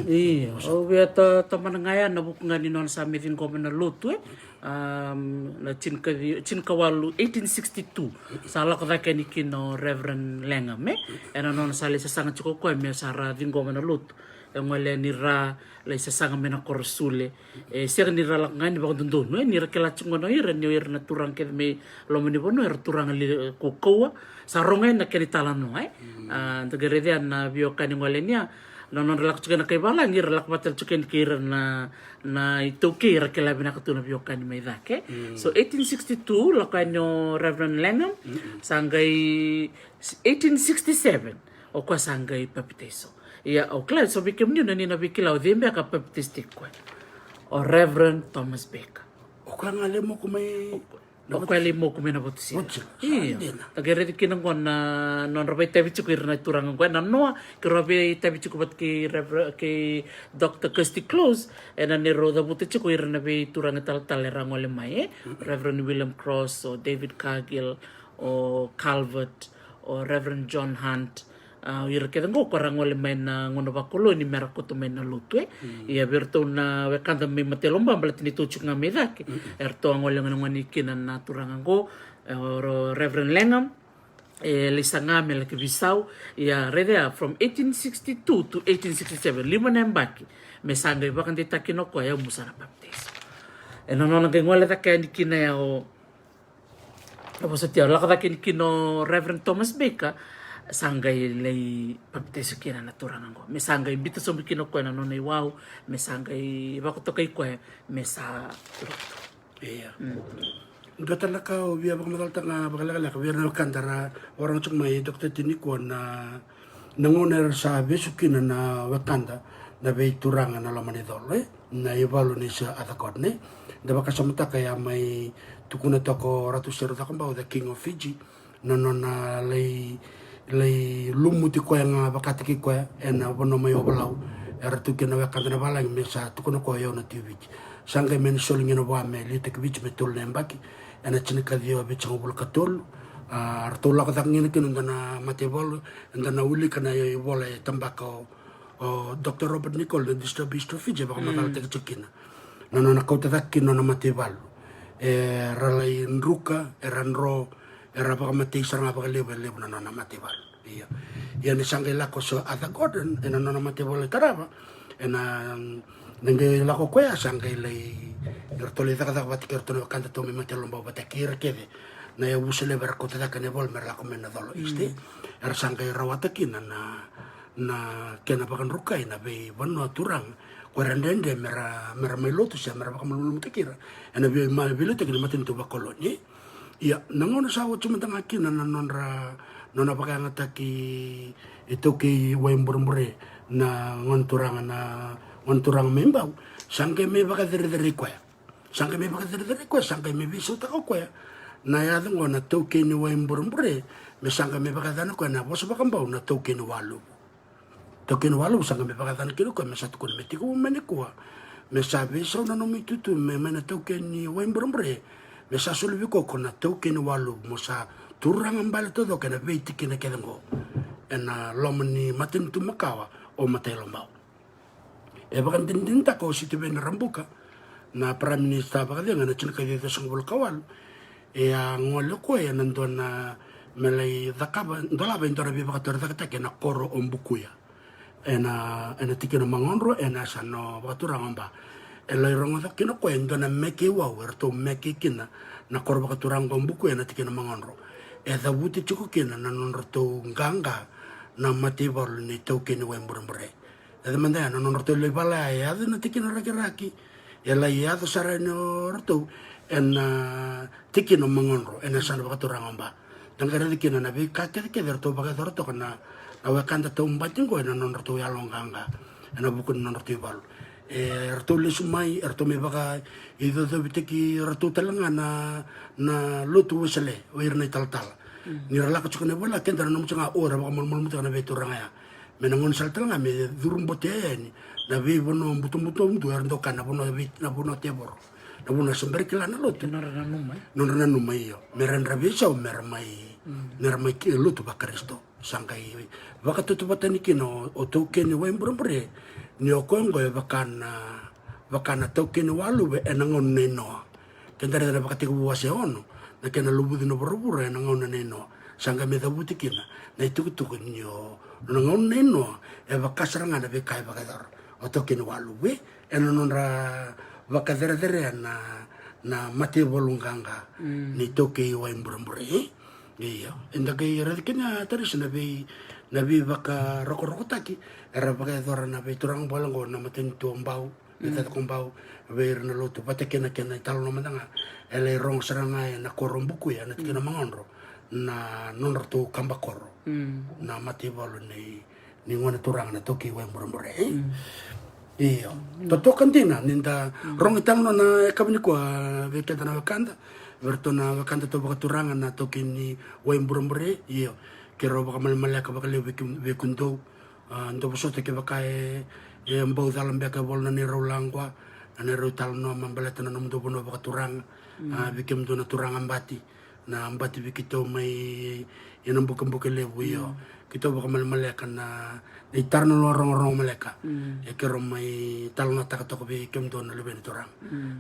Io, au via ta, tomana ga ya na vuku ga ni nona sa mai ciqoma na lotu, e. Am, na tinikaci, tinikawalu, eighteen sixty-two. Sa lako cake yani kina o Reverend Langham, e. Ena nona sa lai sasaga tiko o koya me sa ra ciqoma na lotu. E gole yani ra lai sasaga mai na koro Sule. E sega ni ra lako ga ni vakadodonu, e, ni ra kila tiko gona o ira, ni o ira na turaga kece mai loma ni vanua, era turaga li, e, kaukauwa. Sa rogo yani na kena italanoa, e. A, da qai raica na veiwekani gole yani ya, na nodra lako tiko na kai valagi, ra lako vata tale tiko yani kei ira na, na iTaukei, ra kila vinaka tu na veiwekani mai cake. So, eighteen sixty-two, lako yani o Reverend Langham, sa qai eighteen sixty-seven, o koya sa qai papitaiso. Ia, au kila, so vei kemuni na ni na veikilai, o cei beka a papitaisotaki koya? O Reverend Thomas Baker. O koya ga lai moku mai, o koya lai moku mai na Vatusia. Vatusia. Io. Sa dina. Da qai raica kina oqo na nodra vakaitavi tiko ira na turaga oqo ena noa, keirau vakaitavi tiko vata kei Rever-, kei Doctor Kirsty Close, ena neirau cavuta tiko ira na veituraga talatala era gole mai, e? Reverend William Cross, o David Cargill, o Calvert, o Reverend John Hunt, A, o ira kece qo ko ra gole mai na gauna vakoloni me ra koto mai na lotu, e. Ia vei iratou na wekada mai Matailobau, baleta ni tou tiko ga mai cake, eratou a gole gona goni kina na turaga qo, e, o Reverend Langham, e, lai saga me laki veisau. Ia raica ya, from eighteen sixty-two to eighteen sixty-seven, lima na yabaki me sa qai vakadeitaki kina o koya, au mo sa na papitaiso. E na nona qai gole cake yani kina ya o, e, vosa tiko, lako cake yani kina o Reverend Thomas Baker, sa qai lai papitaiso kina na turaga qo. Me sa qai biuta sobu kina o koya na nona iwau, me sa qai vakatokai koya me sa lotu. Ia. Dua tale na ka au via vakamacalataka ga vakalekaleka vei ira na wekada ra vakarogo tiko mai, Doctor Tini, ko na, na gauna era sa vesu kina na wekada na veituraga na loma ni colo, e, na ivalu nei Sir Arthur Gordon, e. Da vakasamataka ya mai tukuna toka o Ratu Sir Cakobau, the King of Fiji, na nona lai, lai lumuti koya ga vakataki koya ena vanua mai Ovalau. Era tu kina na wekada na valagi me sa tukuna koya, o yau na tui Viti. Sa qai mai na soli kina vua me liutaki Viti me tolu na yabaki ena tinikaciwa vitusagavulu ka tolu. A, ratou lako cake kina kina dua na mataivalu, eda na wilika na ivola e tabaka o, o Doctor Robert Nicoll, The Disturbed History of Fiji, e vakamacalataki tiko kina na nona kauta cake kina nona mataivalu. Era lai druka, era dro, era vakamatei sara ga vakalevu, e levu na nona mataivalu. Ia, ia ni sa qai lako Sir Arthur Gordon ena nona mataivalu e tarava, ena, na qai lako koya, sa qai lai, eratou lai cakacaka vata kei iratou na wekada tou mai Matailobau vata kei ira kece na yavusa levu era kauta cake na ivola me ra lako mai na colo East. Era sa qai rawata kina na, na kena vakadrukai na veivanua turaga ko era dredre me ra, me ra mai lotu se me ra vakamalumalumutaki ira ena vei, ma, veiliutaki ni matanitu vakoloni. Ia, na gauna sa oti mada ga kina na nodra, nona vakayagataki iTaukei Waiburebure na gone turaga, na gone turaga mai Bau, sa qai mai vakacerecerei koya. Sa qai mai vakacerecerei koya, sa qai mai veisautaka o koya na yaca qo na Taukei ni Waiburebure, me sa qai mai vakayacana koya na vosa vakabau na Taukei ni Waluvu. Taukei ni Waluvu sa qai mai vakayacana kina o koya, me sa tukuna me tiko mai nikua, me sa veisau na nomu itutu me mai na Taukei ni Waiburebure, me sa soli vei koya ko na Taukei ni Waluvu, mo sa turaga bale taucoko ena veitikina kece qo ena loma ni matanitu makawa o Matailobau. E vakadinadinataka o Sitiveni Rabuka, na Prime Minister vakacegu ena tinikaciwa ciwasagavulu ka walu, e a gole o koya ena dua na, me lai cakava, dolava e dua na veivakatorocaketaki ena koro o Bukuya, ena, ena tikina o Magodro, ena yasana vakaturaga o Ba. E lai rogoca kina o koya e dua na meke iwau, eratou meke kina na koro vakaturaga o Bukuya ena tikina o Magodro. E cavuti tiko kina na nodratou qaqa na mataivalu ni Taukei ni Waiburebure. E yaco mada ya na nodratou lai vala ya, e yaco na tikina Rakiraki, e lai yaco sara yani o ratou ena tikina o Magodro, ena yasana vakaturaga o Ba. Da qai raica kina na veika kecekece eratou vakayacora toka na, na wekada taubati qo ena nodratou yaloqaqa ena vuku ni nodratou ivalu. E ratou lesu mai, eratou mai vakaicocovitaki iratou tale ga na, na lotu Wesele, o ira na italatala. Ni ra lako tiko na ivola, keda na nomu tiko ga, o, era vakamalumalumutaka na veituraga ya. Me na gaunisala tale ga me curu botea yani na veivanua butobuto, era dau kaya na vanua vei, na vanua tevoro, na vanua se bera ni kila na lotu. Nodra nanuma, e? Nodra nanuma, io. Me ra dra veisau me ra mai, me ra mai ki lotu vaKarisito. Sa qai vakatautauvatani kina o, o Taukei ni Waiburebure ni o koya oqo e vaka na, vaka na Taukei ni Waluvu ena gauna nei Noa. Keda raica na Vakatekivu wase ono, na kena luvuci na vuravura ena gauna nei Noa. Sa qai mai cavuti kina na itukutuku ni o, na gauna nei Noa, e vaka sara ga na veika e vakayacora o Taukei ni Waluvu, e, ena nodra vakacerecerea na, na mataivalu qaqa ni Taukei Waiburebure, e. Io, eda qai raica kina, Tarisi, na vei, na veivakarokorokotaki era vakayacora na veituraga bale oqo, na matanitu o Bau, na Tacakobau, vei ira na lotu, vata kei na kena italanoa mada ga e lai rogo sara ga ena koro o Bukuya, na tikina o Magodro, na nodratou kaba koro, na mataivalu nei, ni gone turaga na Taukei Waiburebure, e? Io. Totoka dina ni da rogo italanoa na yakavi nikua vei keda na wekada, vei iratou na wekadatou vakaturaga na Taukei ni Waiburebure, io. Keirau vakamalemaleka vakalevu vei ke-, vei kemudou. A, dou vosota kevaka e, e bau cala beka e volai na neirau laqua, na neirau italanoa me baleta na nomudou vanua vakaturaga. A, vei kemudou na turaga Bati, na bati vei keitou mai ena bukebuke levu, io. Keitou vakamalemaleka na, na itara na lua rogorogo maleka. E keirau mai talanoataka toka vei kemudou na luve ni turaga.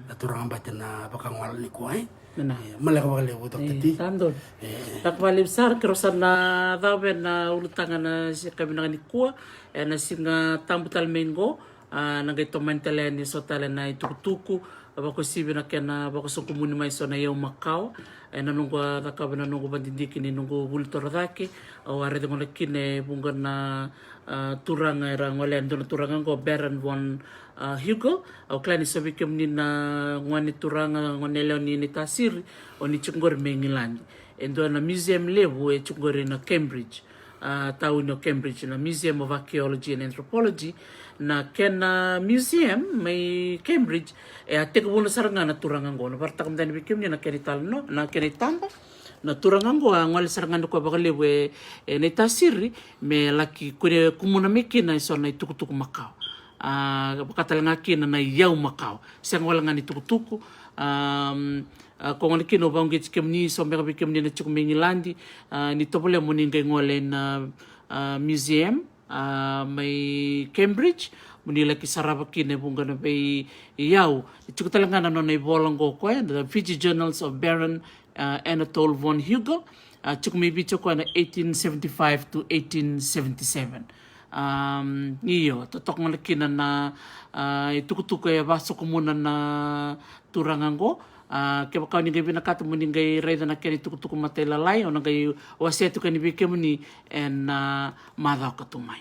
Na turaga bati na vakagwala nikua, e. Io, maleka vakalevu, Doctor T. Tadonu. Vinaka vakalevu sara, keirau sa na cava na ulutaga na siga vinaka nikua, ena Siga Tabu tale mai qo. A, na qai tomani tale yani eso tale na itukutuku, a, vakauasivi na kena vakasokumuni mai eso na iyau makawa. Ena noqu a cakava na noqu vadidike ni noqu vuli torocake, au a raica gona kina e vuqa na, a, turaga era gole yani, dua na turaga qo Baron von, a, Hugel. Au kila ni so vei kemuni na gone turaga, gone yalewa ni Naitasiri, o ni tiko qori mai Igiladi. E dua na museum levu e tiko qori na Cambridge, a, tauni o Cambridge, na Museum of Archaeology and Anthropology. Na kena museum mai Cambridge, e a tekivuna sara ga na turaga qo. Na vakaraitaka mada yani vei kemuni na kena italanoa, na kena itaba. Na turaga qo a gole sara ga nikua vakalevu e, e Naitasiri, me laki kune kumuna mai kina eso na itukutuku makawa. A, vaka tale ga kina na iyau makawa. Sega wale ga ni tukutuku. A, a, ko gona kina au vakauqeti kemuni, so beka vei kemuni na tiko mai Igiladi, a, ni tovolea mo ni qai gole ina, a, museum, a, mai Cambridge, mo ni laki sarava kina e vuqa na vei iyau. E tiko tale ga na nona ivola qo o koya, the Fiji Journals of Baron, a, Anatole von Hugel. A, tiko mai Viti o koya na eighteen seventy-five to eighteen seventy-seven. A, io, totoka gona kina na, a, itukutuku e vasokumuna na turaga qo. A, kevaka o ni qai vinakata mo ni qai raica na kena itukutuku matailalai, au na qai wasea tiko yani vei kemuni ena, a, macawa ka tu mai.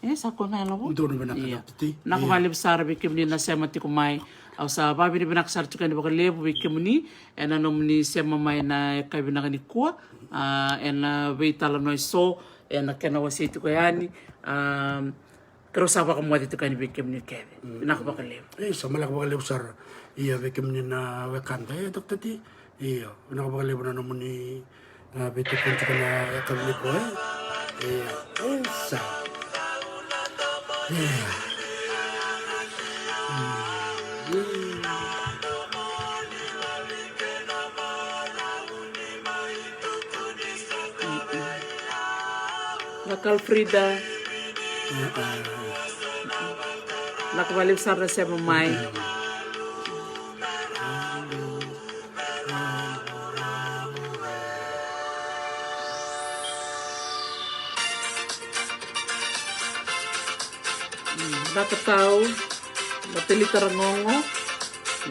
E, sa koya ga e lavo? Donu vinaka, Doctor T. Vinaka vakalevu sara vei kemuni na sema tiko mai. Au sa vakavinavinaka sara tiko yani vakalevu vei kemuni ena nomuni sema mai na yakavi vinaka nikua. A, ena veitalanoa eso, ena kena wasei tiko yani. A, keirau sa vakamoce tiko yani vei kemuni kece. Vinaka vakalevu. E, sa maleka vakalevu sara. Ia, vei kemuni na wekada, e, Doctor T. Io, vinaka vakalevu na nomuni, a, veitukuni tiko na yakavi nikua, e. Io, e, sa. Io. Mm, mm. Vinaka Alfrida. Vinaka vakalevu sara na sema mai. Vinaka tau. Matalita Ragogo.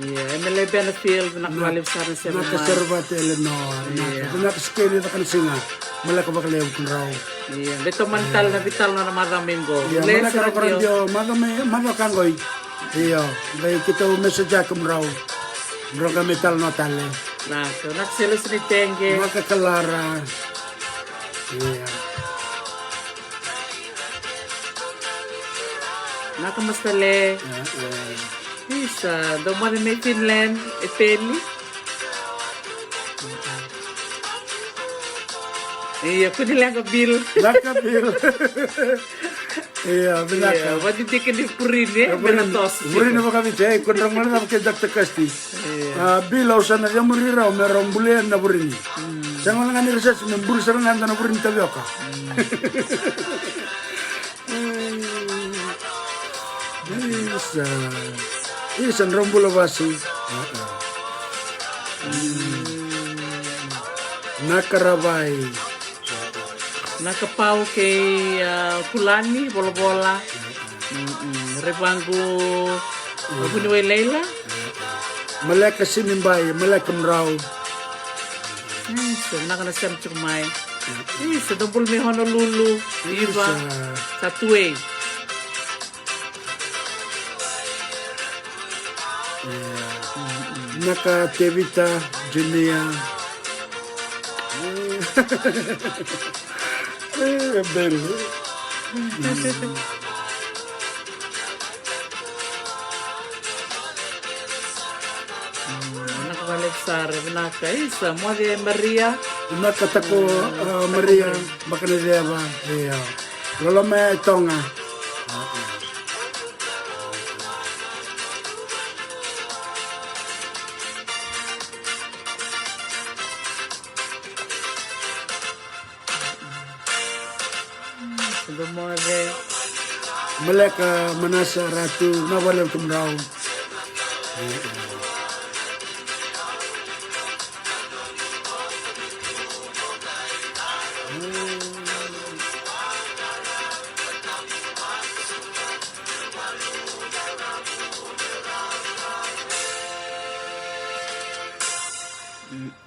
Ia, Emily Benefield, vinaka vakalevu sara na sema mai. Vinaka Servate Eleanor, vinaka. Vinaka Sikeli Vakanisiga. Maleka vakalevu kemudrau. Ia, qai tomani tale na veitalanoa na macawa mai qo. Ia, maleka sara na radio, macawa mai, macawa ka qoi. Io, qai keitou message kemudrau. Drau qai mai talanoa tale. Vinaka, vinaka Sele Sinitege. Vinaka Kalara. Ia. Vinaka Masitale. Isa, dau moce mai Finland, e Peli. Ia, kua ni leqa Bill. Leqa Bill. Ia, vinaka. Ia, vadidike ni vurini, e, me na toso. Vurini vakaviti, e, ko drau gole cava kei Doctor Kirsty. Ia. A, Bill, au sa na cemuri rau me rau bulia na vurini. Sega wale ga ni research, me buli sara ga na vurini tavioka. Isa. Isa, drau bula Vasi. Naka Ravai. Naka Pau kei, a, Kulani, Volavola. Revaqu, a, Vuniwai Leila. Maleka Simibai, maleka kemudrau. Isa, vinaka na sema tiko mai. Isa, dou bula mai Honolulu. Iva, sa tu ei. Vinaka Tevita Junior. E, Belu. Vinaka vakalevu sara, vinaka. Isa, moce Maria. Vinaka Tako, a, Maria, Maria. Bakanaceva, io. Loloma e Toga. Maleka, Manasa, Ratu, na vale tu mrau.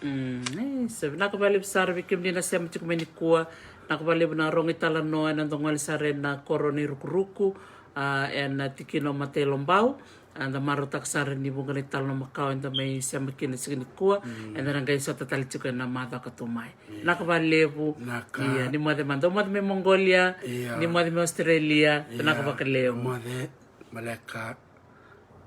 Mm, e, sa vinaka vakalevu sara vei kemuni na sema tiko mai nikua. Vinaka vakalevu na rogo italanoa ena dogoli sara ena koro ni rukuruku, a, ena tikina o Matailobau. A, da marautaka sara ni vuqa na italanoa makawa eda mai sema kina siga nikua. Eda na qai sota tale tiko ena macawa ka tu mai. Vinaka vakalevu. Ia, ni moce mada, dou moce mai Mongolia, ni moce mai Australia. Vinaka vakalevu. Moce, Maleka.